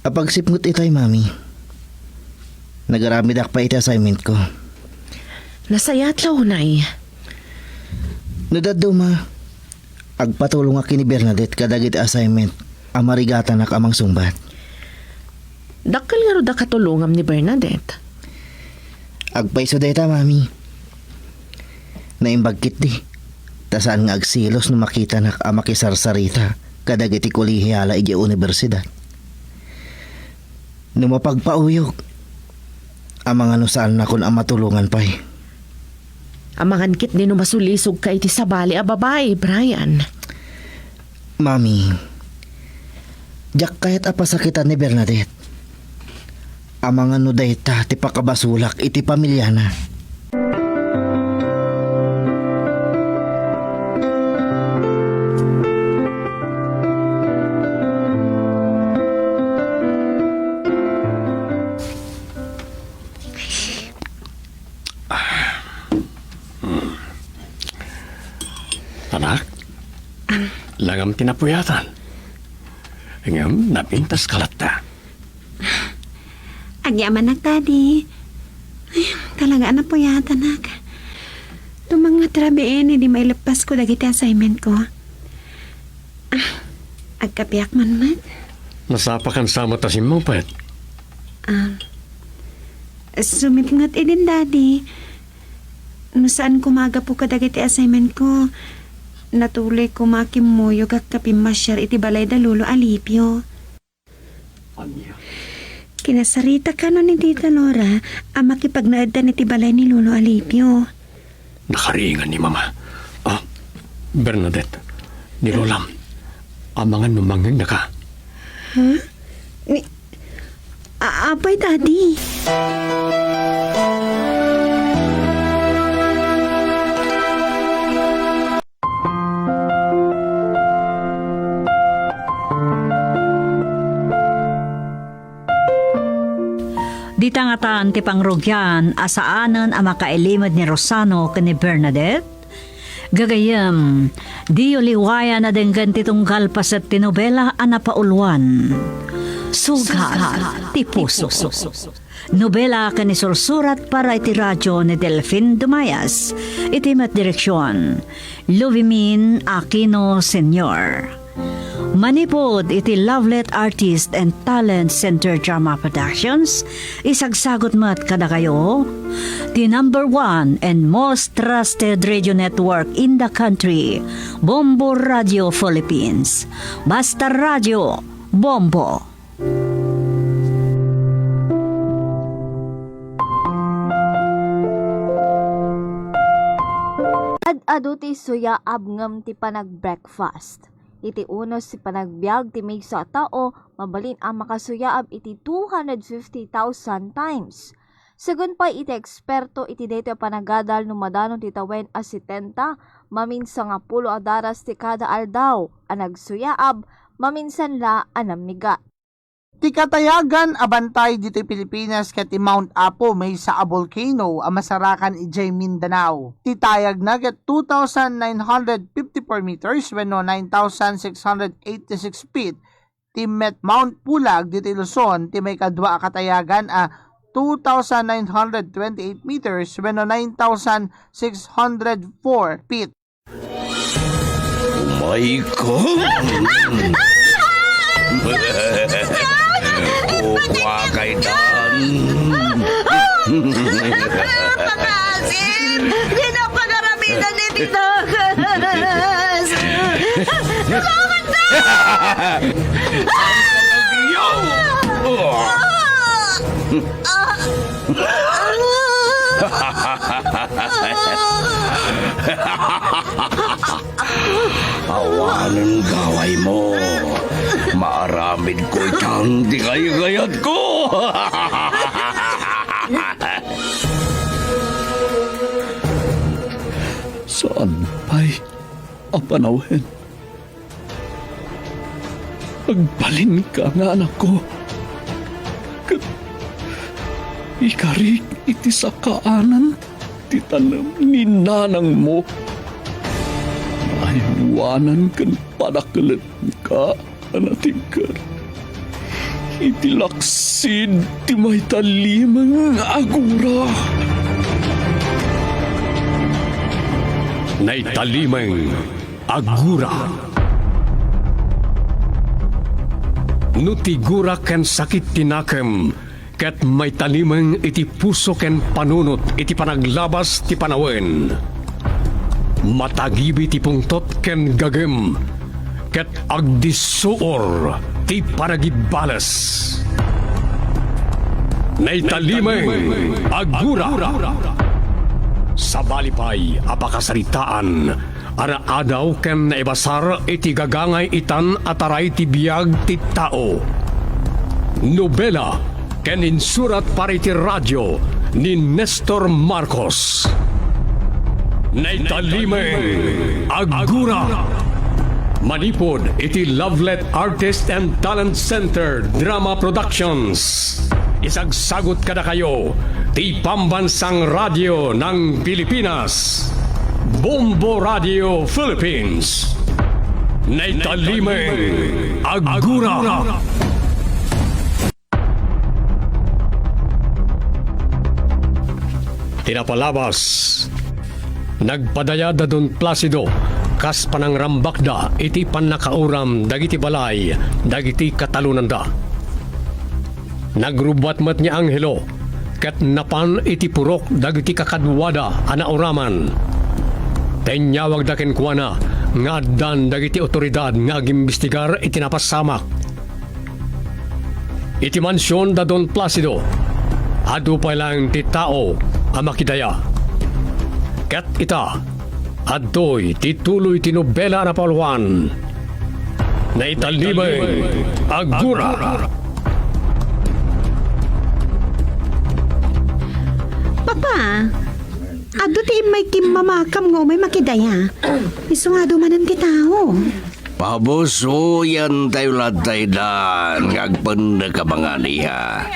Apagsipnget itay, Mami. Nagaramidak pay iti assignment ko. Nasayaat la unay. No dadduma, agpatulongak ken ni Bernadette kadagiti assignment a marigatanak a mangsungbat. Dakkel ngarud a katulongam ni Bernadette. Agpayso dayta, Mami. Naimbag ketdi, ta saan nga agselos no makitanak a makisarsarita kadagiti kolehiyala idiay universidad. No mapagpauyog, amangan no saannakon a matulongan pay. Amangan ketdi no masulisogka iti sabali a babai, Brian. Mami, diak kayat a pasakitan ni Bernadette. Amangan no dayta ti pakabasolak iti pamiliana. Anak, langam ti napuyatan. Ngem napintaska latta. Agyamanak, Daddy. Ay, talaga a napuyatanak. Tumangngad rabiin idi maileppasko dagiti assignment ko. Ah, agkapiak man met. Nasapakan sa met a simmangpet? Ah, sumipnget idin, Daddy. No saan koma a gapu kadagiti assignment ko, natuloy koma a kimmuyog agkapimmasiar iti balay da Lolo Alipio. Ania? Kinasarita kano ni Tita Lora a makipagnaedtan iti balay ni Lolo Alipio. Nakaringan ni Mama. Ah, Bernadette, ni Lolam, amangan no mangngegna ka. Ha? Ni, a-, apay, Daddy? Dita ngatan ti pangrugian a saanen a makailimed ni Rosano ken ni Bernadette. Gagayyem, diyo liwayan a denggen ti tunggal paset ti nobela a napauluan, Sugat ti Puso. Nobela ken isursurat para iti radio ni Delfin Dumayas. Iti met direksion, Luvimin Aquino Senior. Manipud iti Lovelet Artist and Talent Center Drama Productions, isagsagut met kadakayo ti number one and most trusted radio network in the country, Bombo Radio Philippines. Basta Radio, Bombo. Ad-adu ti suyaab ngem ti panag-breakfast. Iti unos ti panagbiag ti maysa a tao, mabalin a makasuyaab iti two hundred fifty thousand times. Segun pay iti eksperto iti daytoy a panagadal, no madano ti tawen a setenta, mamin sangapulo a daras ti kada aldaw a nagsuyaab, maminsan la a nammigat. Ti katayagan a bantay ditoy Pilipinas ket ti Mount Apo, maysa a volcano a masarakan idiay Mindanao. Ti tayagna ket two thousand nine hundred fifty-four meters wenno nine thousand six hundred eighty-six feet. Ti met Mount Pulag ditoy Luzon, ti maikadua a katayagan a two thousand nine hundred twenty-eight meters wenno nine thousand six hundred four feet. Umay ka! Kukuha kay Dan! Makaasim! Di na pagaramitan ni Tito Gas! Salamat na! Awanen gawaymo. Maaramidko itan ti kaykayatko. Saan pay a panawen. Agbalinka nga anakko, ket ikarik iti sakaanan ti tanem ni nanangmo. Aywanan ken padakelenka a natingker iti laksid ti maitalimeng a gura. Naitalimeng a gura. No ti gura ken sakit ti nakem ket maitalimeng iti puso ken panunot iti panaglabas ti panawen, matagibi ti pungtot ken gagem, ket agdissuor ti panagibbales. Naitalimeng a gura. Sabali pay a pakasaritaan a naadaw ken naibasar iti gagangay itan a taray ti biag ti tao. Nobela ken insurat para iti radio ni Nestor Marcos. Naitalimeng a gura. Manipud iti Lovelet Artist and Talent Center Drama Productions. Isagsagut kadakayo ti Pambansang Radyo ng Pilipinas, Bombo Radio Philippines. Naitalimeng a gura. Ti napalabas, nagpadaya da Don Placido kas panangrambakda iti pannakauram dagiti balay dagiti katalonanda. Nagrubbuat met ni Angelo ket napan iti purok dagiti kakaduada a nauraman. Inyawagda kenkuana nga addan dagiti awtoridad nga agimbestigar iti napasamak. Iti mansion da Don Placido, adu pay laeng ti tao a makidaya. Ket ita, adtoy ti tuloy ti nobela a napauluan, Naitalimeng a Gura. Papa, adu ti immay kimmamakam nga umay makidaya. Isu nga adu manen ti tao. Pabusoyantayo latta idan nga agpenneka manganiha.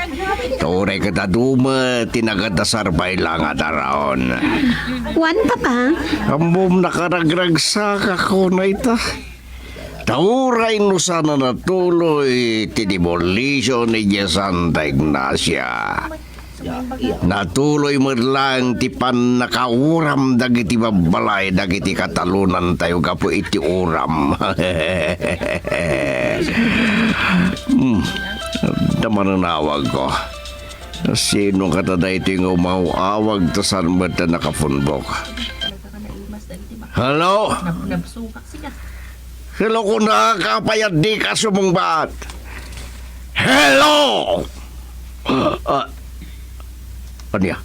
Turay ket adu met ti nagadasar pay la nga daraon. Wen, Papa? Ammom, nakaragragsak a kuna ita. Turay no saan a natuloy ti demolition idiay Santa Ignacia. Natuloy met laeng ti pannakauram dagiti babbalay dagiti katalonantayo gapu iti uram. Hmm, adda manen awagko. Sino kata daytoy nga umaw-awag ta saan met a nakapunbok? Hello? Hello, kunaka, apay a dika sumungbat? Hello! Ah, ania?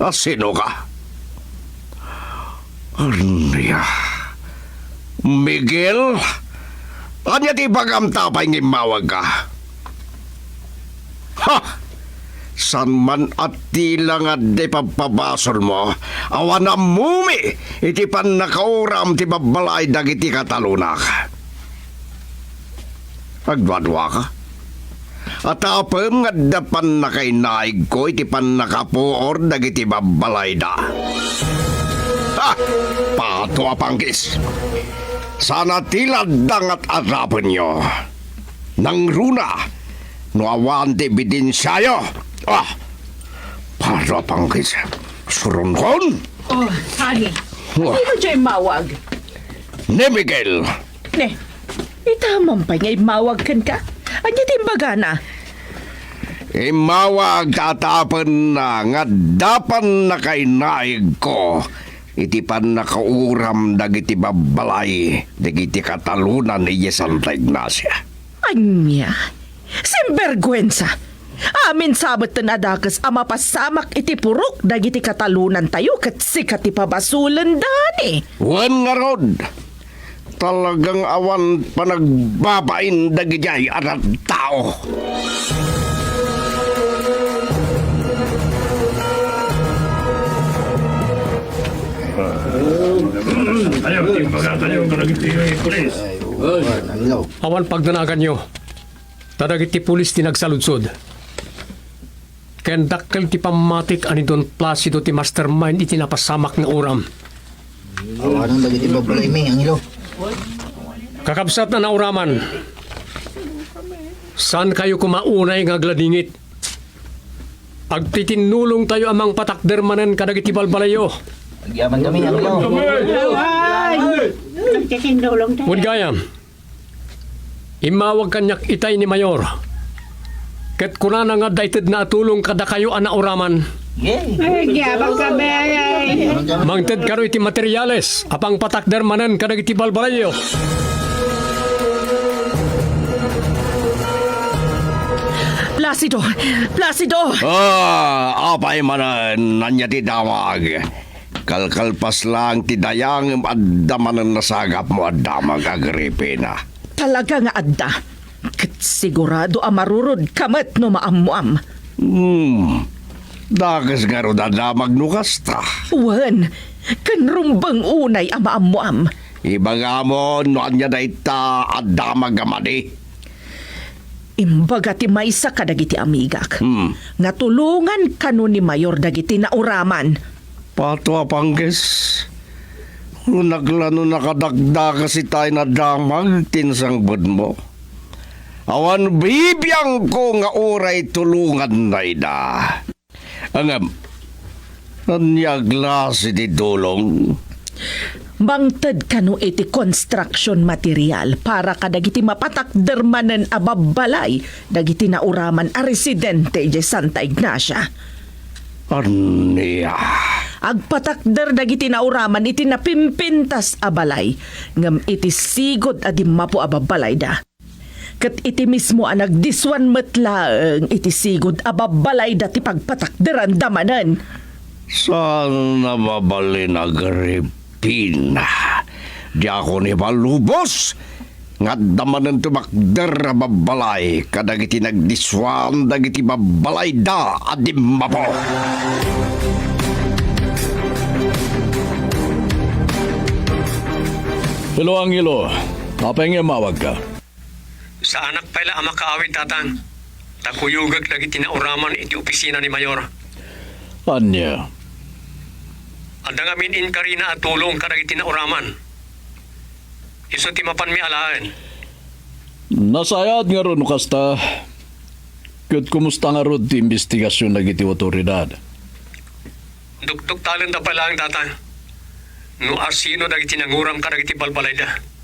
Ah, sino ka? Ania? Miguel? Ania ti ibagam ta apay nga immawagka? Ha! Saan man a tila nga adda pagpabasolmo, awan ammom iti pannakauram ti babbalay dagiti katalonak. Agduaduaka. Atapem nga adda pannakainaigko iti pannakapuor dagiti babbalayda. Ha! Pato a panggis! Saan a tila adda nga at-arapenyo. Nangruna no awan ti ebidensiayo. Ah! Pato a panggis! Suronkon! Oh, honey. Wah. Sino diay immawag? Ni Miguel. Ne, ita man pay nga immawag kenka? Ania ti imbagana? Immawag ta atapenna nga adda pannakainaigko iti pannakauram dagiti babbalay dagiti katalonan idiay Santa Ignacia. Ania? Sinberguensa! Amin sa metten a dakes a mapasamak iti purok dagiti katalonantayo ket sika ti pabasolendani. Wen ngarud, talagang awan panagbabain dagidiay a tattao. Ayaw, imbagatayo kadagiti pulis. Awan pagdanaganyo. Ta dagiti pulis ti nagsaludsod. Ken dakkel ti pammatik a ni Don Placido ti mastermind iti napasamak nga uram. Awanan dagiti babbalay mi, Angelo. Kakabsat a nauraman, saankayo koma unay nga agladingit. Agtitinnulongtayo a mangpatakder manen kadagiti balbalayyo. Agyaman kami, Angelo. Ay! Nagtitinnulong tayo. Wen gayam, immawag kaniak itay ni Mayor. Ket kunana nga adda itedna a tulong kadakayo a nauraman. Yay! Ay, gyabag kami. Mangted kano iti materiales a pangpatakder manen kadagiti balbalayyo. Placido! Placido! Ah, apay manen, ania ti damag? Kalkalpas laeng ti dayang ngem adda manen nasagapmo a damag, Agripina. Talaga nga adda. Ket sigurado a marurodka met no maammoam. Hmm. Dakes ngarud a damag no kasta. Wen, ken rumbeng unay a maammoam. Ibagamon no ania dayta a damag a madi. Imbaga ti maysa kadagiti amigak, hmm, nga tulongan kano ni Mayor dagiti nauraman. Pato a pangges, kunak la no nakadakdakes itay a damag ti insangbudmo. Awan bibiangko nga uray tulonganna ida. Ngem, ania a klase ti tulong? Mangted kano iti construction material para kadagiti mapatakder manen a babbalay dagiti nauraman a residente idiay Santa Ignacia. Ania? Agpatakder dagiti nauraman iti napimpintas a balay, ngem iti sigud a dimmapo a babbalayda. Ket iti mismo a nagdisuan met laeng iti sigud a babbalayda ti pagpatakderanda manen. Saan a mabalin, Agripina? Diakon ibalubos nga adda manen tumakder a babbalay kadagiti nagdisuan dagiti babbalayda a dimmapo. Hello, Angelo. Apay nga immawagka? Saanak pay la a makaawid, Tatang, ta kuyogek dagiti nauraman iti opisina ni Mayor. Ania? Adda ngamin inkarina a tulong kadagiti nauraman. Isu ti mapanmi alaen. Nasayaat ngarud no kasta. Ket kumusta ngarud ti imbestigasion dagiti awtoridad? Dukduktalenda pay laeng, Tatang, no asino dagiti nanguram kadagiti balbalayda.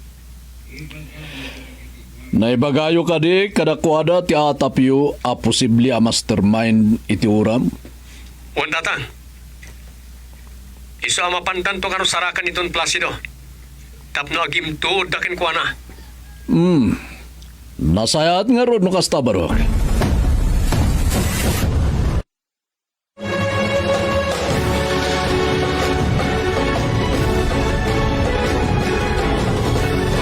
Naibagayo kadi kadakuada ti atapyo a posible a mastermind iti uram? Wen, Tatang. Isu a mapandanto kano sarakan ni Don Placido tapno agimtuodda kenkuana. Hmm. Nasayaat ngarud no kasta, Barok.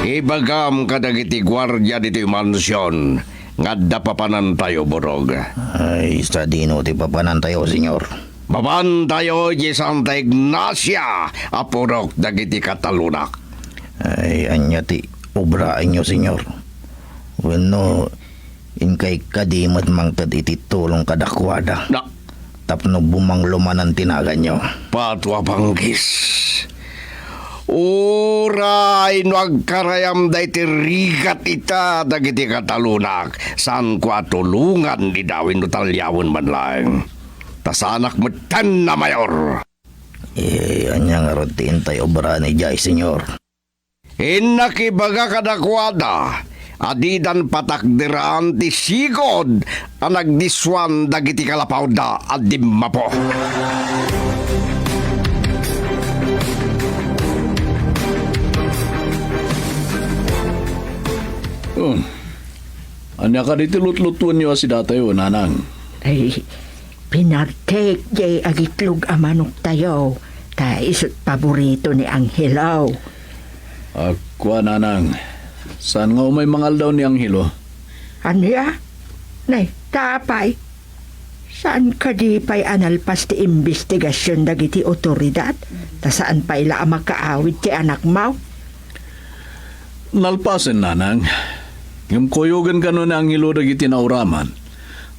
Ibagam kadagiti guardia ditoy mansion nga adda papanantayo, Burog. Ay, sadino ti papanantayo, Señor? Mapantayo idiay Santa Ignacia a purok dagiti katalonak. Ay, ania ti obraenyo, Señor? Wenno, inkay kadi met mangted iti tulong kadakuada. Na- Tapno bumanglo manen ti naganyo. Patua panggis. Uray no agkarayam daytoy rigat ita dagiti katalonak, saanko a tulongan ni Dawi no talyawen man laeng. Ta saanak metten a mayor. Eh, ania ngarud ti intay obraen idiay, Señor? Innak ibaga kadakuada a didan patakderan ti sigud a nagdisuan dagiti kalapawda a dimmapo. Ania kadi ti lutlutuenyo a sidatayo, nanang? Ay, pinartek jay agitlog a manoktayo, ta isut' paborito ni Angelo. Akua, nanang, saan nga umay mangaldaw ni Angelo? Ania? Nay, ta apay? Saan kadi pay a nalpas ti imbestigasion dagiti otoridad? Ta saan pay la a makaawid ti anakmo? Nalpasen, nanang. Ngem kuyogen kano ni Angelo dagiti nauraman,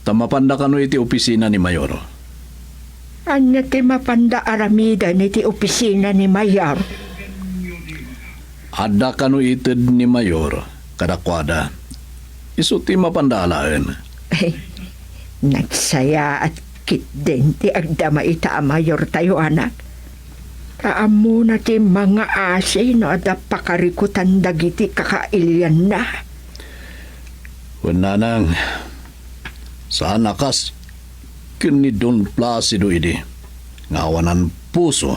ta mapanda kano iti opisina ni Mayor. Ania ti mapanda aramiden iti opisina ni Mayor? Adda kano ited ni Mayor kadakuada. Isu ti mapanda alaen. Nagsayaat ketdin ti agdama ita a mayortayo, anak. Ta ammona ti mangaasi no adda pakarikutan dagiti kakailianna. Wen, nanang, saan a kas ken ni Don Placido idi nga awanan puso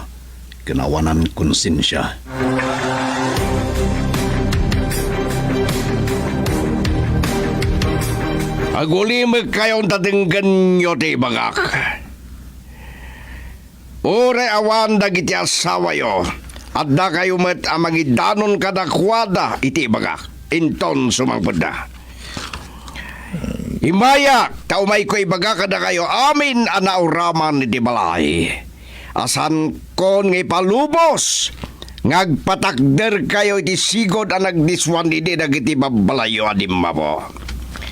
ken awanan konsensia. Agulimekkayon ta denggenyo ti ibagak. Uray awan dagiti asawayo, addakayo met a mangidanon kadakuada iti ibagak. Inton sumangpetda, immayak ta umayko ibaga kadakayo amin a nauraman iti balay a saankon nga ipalubos nga agpatakderkayo iti sigud a nagdiswan idi dagiti babbalayyo a dimmapo.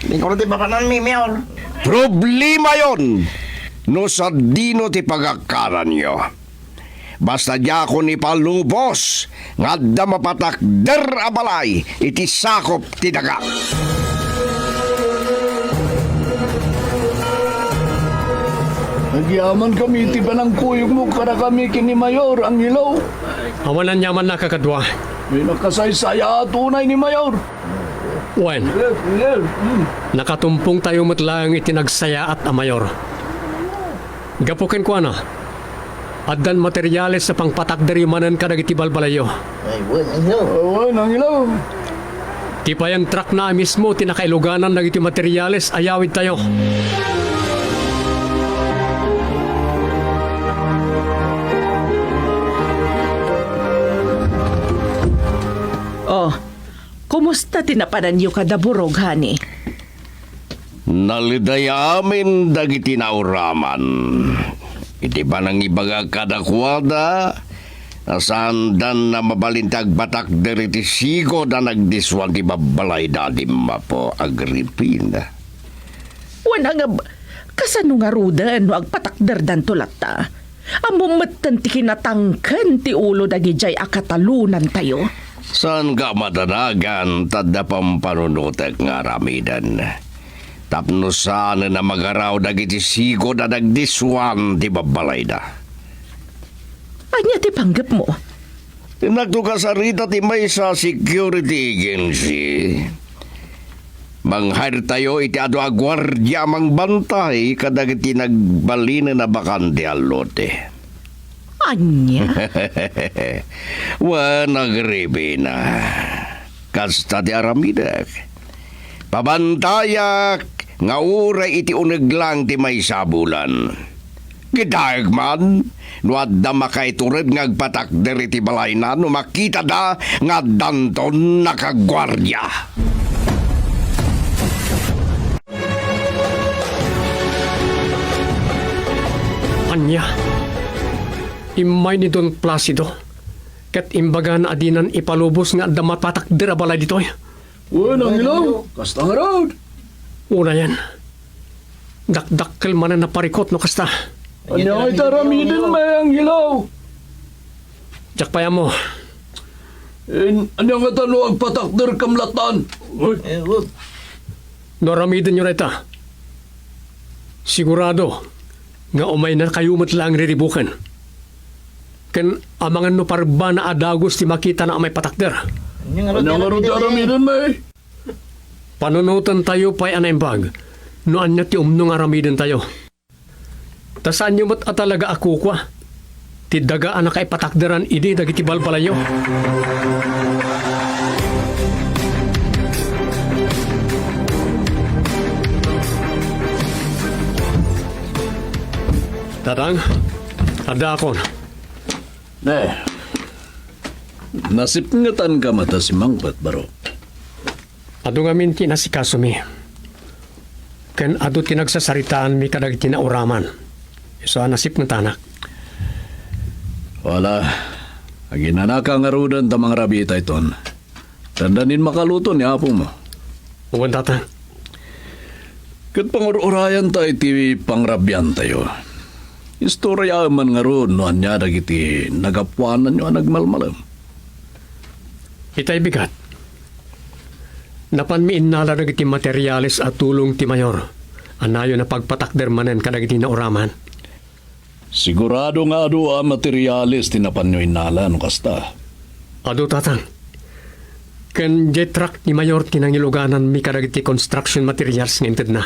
Di ko ti papananmi, Mayor. Problemayon no sadino ti pagakkananyo. Basta diakon ipalubos nga adda mapatakder a balay iti sakup ti daga. Agyamankami iti panangkuyogmo kadakami ken ni Mayor Angelo. Awan aniamanna, kakadua. May nakasaysayaat unay ni Mayor. Wen, Yes, yes. Mm. Nakatumpongtayo met laeng iti nagsayaat a Mayor. Gapu kenkuana, addan materiales a pangpatakderyo manen kadagiti balbalayyo. Ay, wen, Angelo. Wen, Angelo. Ti payen truckna a mismo ti nakailuganan dagiti materiales a yawidtayo. Oh, kumusta ti napananyo kada Burog, honey? Naliday amin dagiti nauraman. Iti panangibagak kadakuada, nasaandan a mabalin ti agpatakder iti sigud a nagdiswan ti babbalayda a dimmapo, Agripina. Wen, angab, kasano ngaruden no agpatakderdanto latta? Ammom metten ti kinatangken ti ulo dagidiay a katalonantayo. Saanka a madanagan ta adda pampanunotek nga aramiden tapno saanen a magaraw dagiti sigud a nagdiswan ti babbalayda. Ania ti panggepmo? Innakto kasarita ti maysa a security agency. Mang-hire tayo iti adu a guardia a mangbantay kadagiti nagbalinen a bakante a lote. Ania? Wen, Agripina, kasta ti aramidek. Pabantayak nga uray iti uneg lang ti maysa a bulan. Kitaek man no adda makaitured nga agpatakder iti balayna no makitada nga addanton nakaguardia. Ania? Immay ni Don Placido ket imbagana a dinan ipalubos nga adda mapatakder a balay ditoy. Wen, Angelo, kasta ngarud. Unayen, dakdakkel manen a parikut no kasta. Ania nga iti aramiden, Angelo? Diak pay ammo. Ania ngata no agpatakderkam lattan? Uy. Eh, wag. No aramidenyo dayta, sigurado nga umaynakayo met laeng riribuken. Ken amangan no parebbana a dagus ti makitana a maipatakder. Ania ngarud ti aramiden, May? Panunotentayo pay a naimbag no ania ti umno nga aramidentayo. Ta saanyo met a talaga a kukua ti daga a nakaipatakderan idi dagiti balbalayyo. Tatang, addaakon. Ne, nasipngetanka met a simangpet, Barok? Adu ngamin ti inasikasomi. Ken adu ti nagsasaritaanmi kadagiti nauraman. Isu a nasipngetanak. Wala, aginanaka ngaruden ta mangrabii daytoyen. Dandanin makaluto ni apomo. Wen, Tatang. Ket pangur-urayanta iti pangrabiantayo. Istoryaem man ngarud no ania dagiti nagapuananyo a nagmalmalem. Itay bigat. Napanmi innala dagiti materiales a tulong ti mayor a nayon a pagpatakder manen kadagiti nauraman. Sigurado nga adu a materiales ti napanyo innala no kasta. Adu, Tatang. Ken diay truck ni Mayor ti nangilugananmi kadagiti construction materials nga intedna.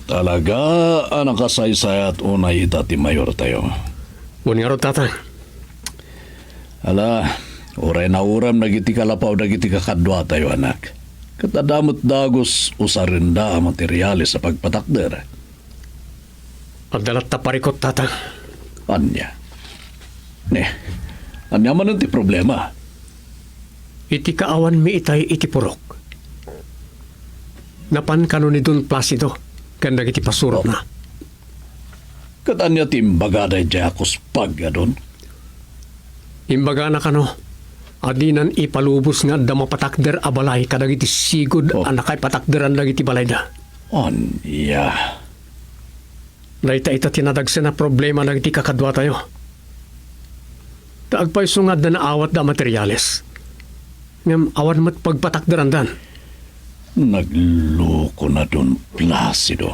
Talaga a nakasaysayat unay ita ti mayortayo. Wen ngarud, Tatang. Ala, uray naurem dagiti kalapaw dagiti kakaduatayo, anak. Ket adda met dagus usarenda a materiales a pagpatakder. Adda latta parikut, Tatang. Ania? Ne, ania manen ti problema? Iti kaawanmi itay iti purok, napan kano ni Don Placido ken dagiti pasurotna. Oh. Ket ania ti imbagada idiay a kuspag a Don? Imbagana kano a dinan ipalubos nga adda mapatakder a balay kadagiti sigud, oh, a nakaipatakderan dagiti balayda. Ania? Dayta ita ti nadagsen a problema dagiti kakaduatayo. Ta agpayso nga adda naawatda a materiales, ngem awan met pagpatakderandan. Nagloko na Don Placido.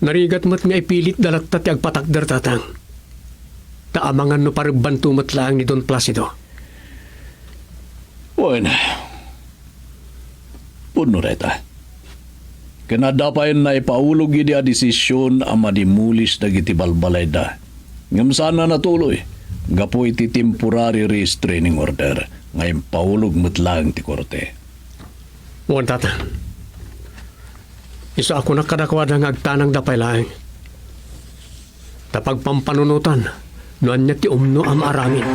Narigat met nga ipilitda latta ti agpatakder, Tatang. Ta amangan no parebbanto met laeng ni Don Placido. Wen, pudno dayta. Ken adda pay naipaulog idi a desisyon a madimulis dagiti balbalayda. Ngem saan a natuloy, gapu iti temporary restraining order nga impaulog met laeng ti korte. Wen, Tatang. Isu a kunak kadakuada nga agtanangda pay laeng. Ta pagpampanunotan no ania ti umno a maaramid.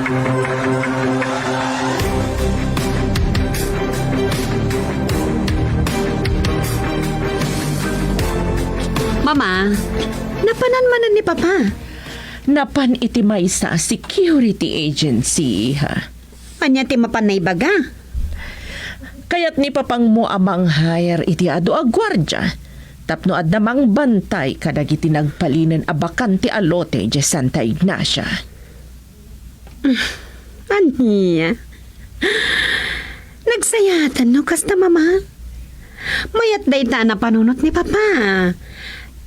Mama, napanan manen ni Papa? Napan iti maysa a security agency, iha. Ania ti mapan naibaga? Kayat ni papangmo a mang-hire iti adu a guardia tapno adda mangbantay kadagiti nagpalinen a bakante a lote idiay Santa Ignacia. Ania? Nagsayaatan no kasta, Mama? Mayat dayta a napanunot ni Papa.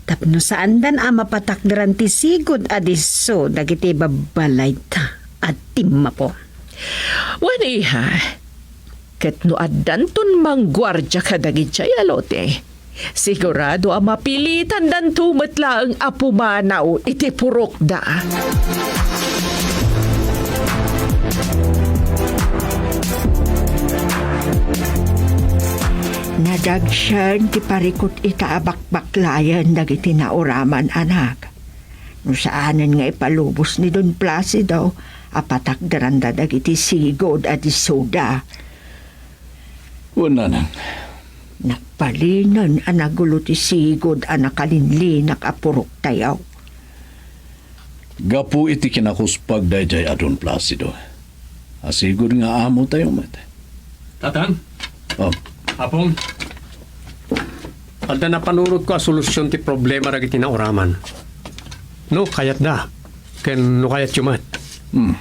Tapno saandan a mapatakderan ti sigud a disso dagiti babbalayda a timmapo. Wen, iha, ket no addanton mangguardia kadagiti a lote, sigurado a mapilitandanto met laeng a pumanaw iti purokda. Nadagsen ti parikut ita a bakbaklayen dagiti nauraman, anak. No saanen nga ipalubos ni Don Placido a patakderanda dagiti sigud a dissoda. Wen, nanang. Nagbalinen a nagulo ti sigud a nakalinlinak a puroktayo. Gapu iti kinakuspag daydiay a Don Placido, a sigud nga amotayo met. Tatang? Oh. Apong, adda napanunotko a solusion ti problema dagiti nauraman. No kayatda, ken no kayatyo met. Hmm.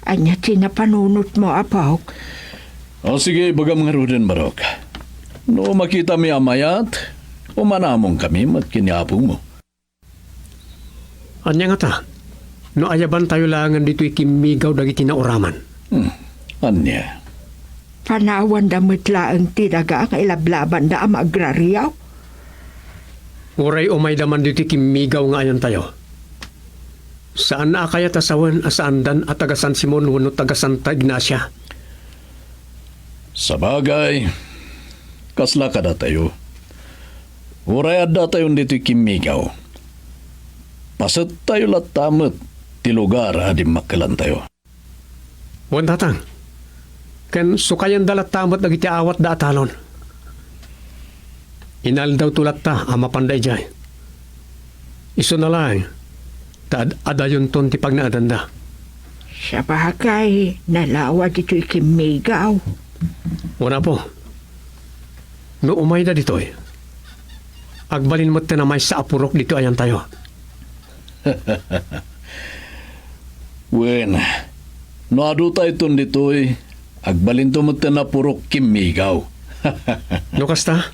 Ania ti napanunotmo, apok? O sige, ibagam ngaruden, Barok. No makitami a mayat, umanamongkami met ken ni apomo. Ania ngata? No ayabantayo laengen ditoy kimmigaw dagiti nauraman. Hmm. Ania? Panawanda met laeng ti daga nga ilablabanda a maagrariaw. Uray umayda man ditoy kimmigaw nga ayantayo. Saanna a kayat a sawen a saandan a taga San Simon wenno taga Santa Ignacia. Sabagay, kasla kadatayo. Uray addatayon ditoy kimmigaw, Pasettayo latta met ti lugar a dimmakkelantayo. Wen, Tatang, ken sukayenda latta met dagiti aawatda a talon. Inaldawto latta a mapanda idiay. Isuna laeng ta ad-adayonton ti pagnaedanda. Sabagay, nalawa ditoy kimmigaw. Wen, Apo, no umayda ditoy, agbalin metten a maysa a purok ditoy ayantayo. Wen, no adutayton ditoy, agbalinto metten a purok kimmigaw. No kasta,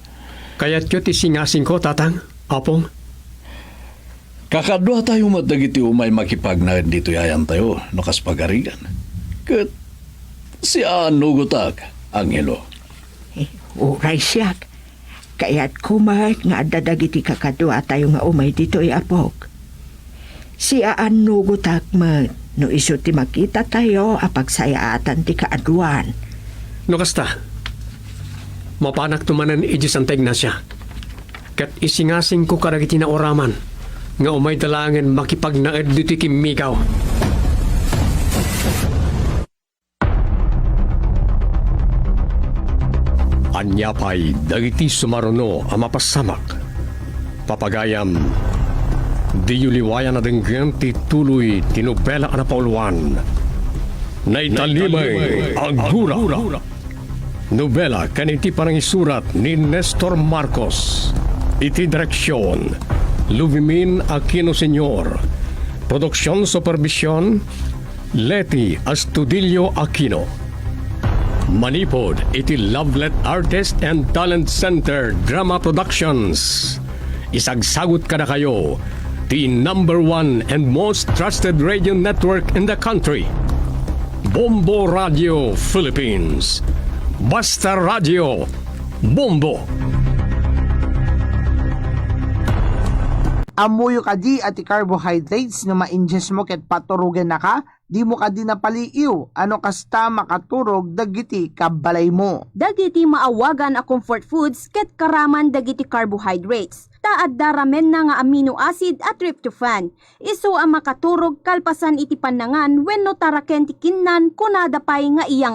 kayatyo ti singasingko, Tatang, Apong? Kakaduatayo met dagiti umay makipagnaed ditoy ayantayo, no kas pagarigan. Ket siaannugotak, Angelo. Eh, uray siak, kayatko met nga adda dagiti kakaduatayo nga umay ditoy, Apok. Siaannugotak met no isu ti makitatayo a pagsayaatan ti kaaduan. No kasta, mapanakto manen idiay Santa Ignacia, ket isingasingko kadagiti nauraman nga umayda laengen makipagnaed ditoy kimmigaw. Ania pay dagiti sumaruno a mapasamak? Papagayam, diyo liwayan a denggen ti tuloy ti nobela a napauluan, Naitalimay a Gura. Nobela ken iti panangisurat ni Nestor Marcos. Iti direksion, Luvimin Aquino Senior. Produksion supervision, Leti Astudillo Aquino. Manipud iti Lovelet Artist and Talent Center Drama Productions, isagsagut kadakayo ti number one and most trusted radio network in the country, Bombo Radio Philippines. Basta Radio, Bombo! Ammoyo kadi a ti carbohydrates no ma-ingest mo ket paturogennaka, dimo kadi napaliiw a no kasta makaturog dagiti kabbalaymo. Dagiti maawagan a comfort foods ket karaman dagiti carbohydrates, ta adda ramenna nga amino acid a tryptophan. Isu a makaturog kalpasan iti pannangan wenno taraken ti kinnan, kunada pay nga iyang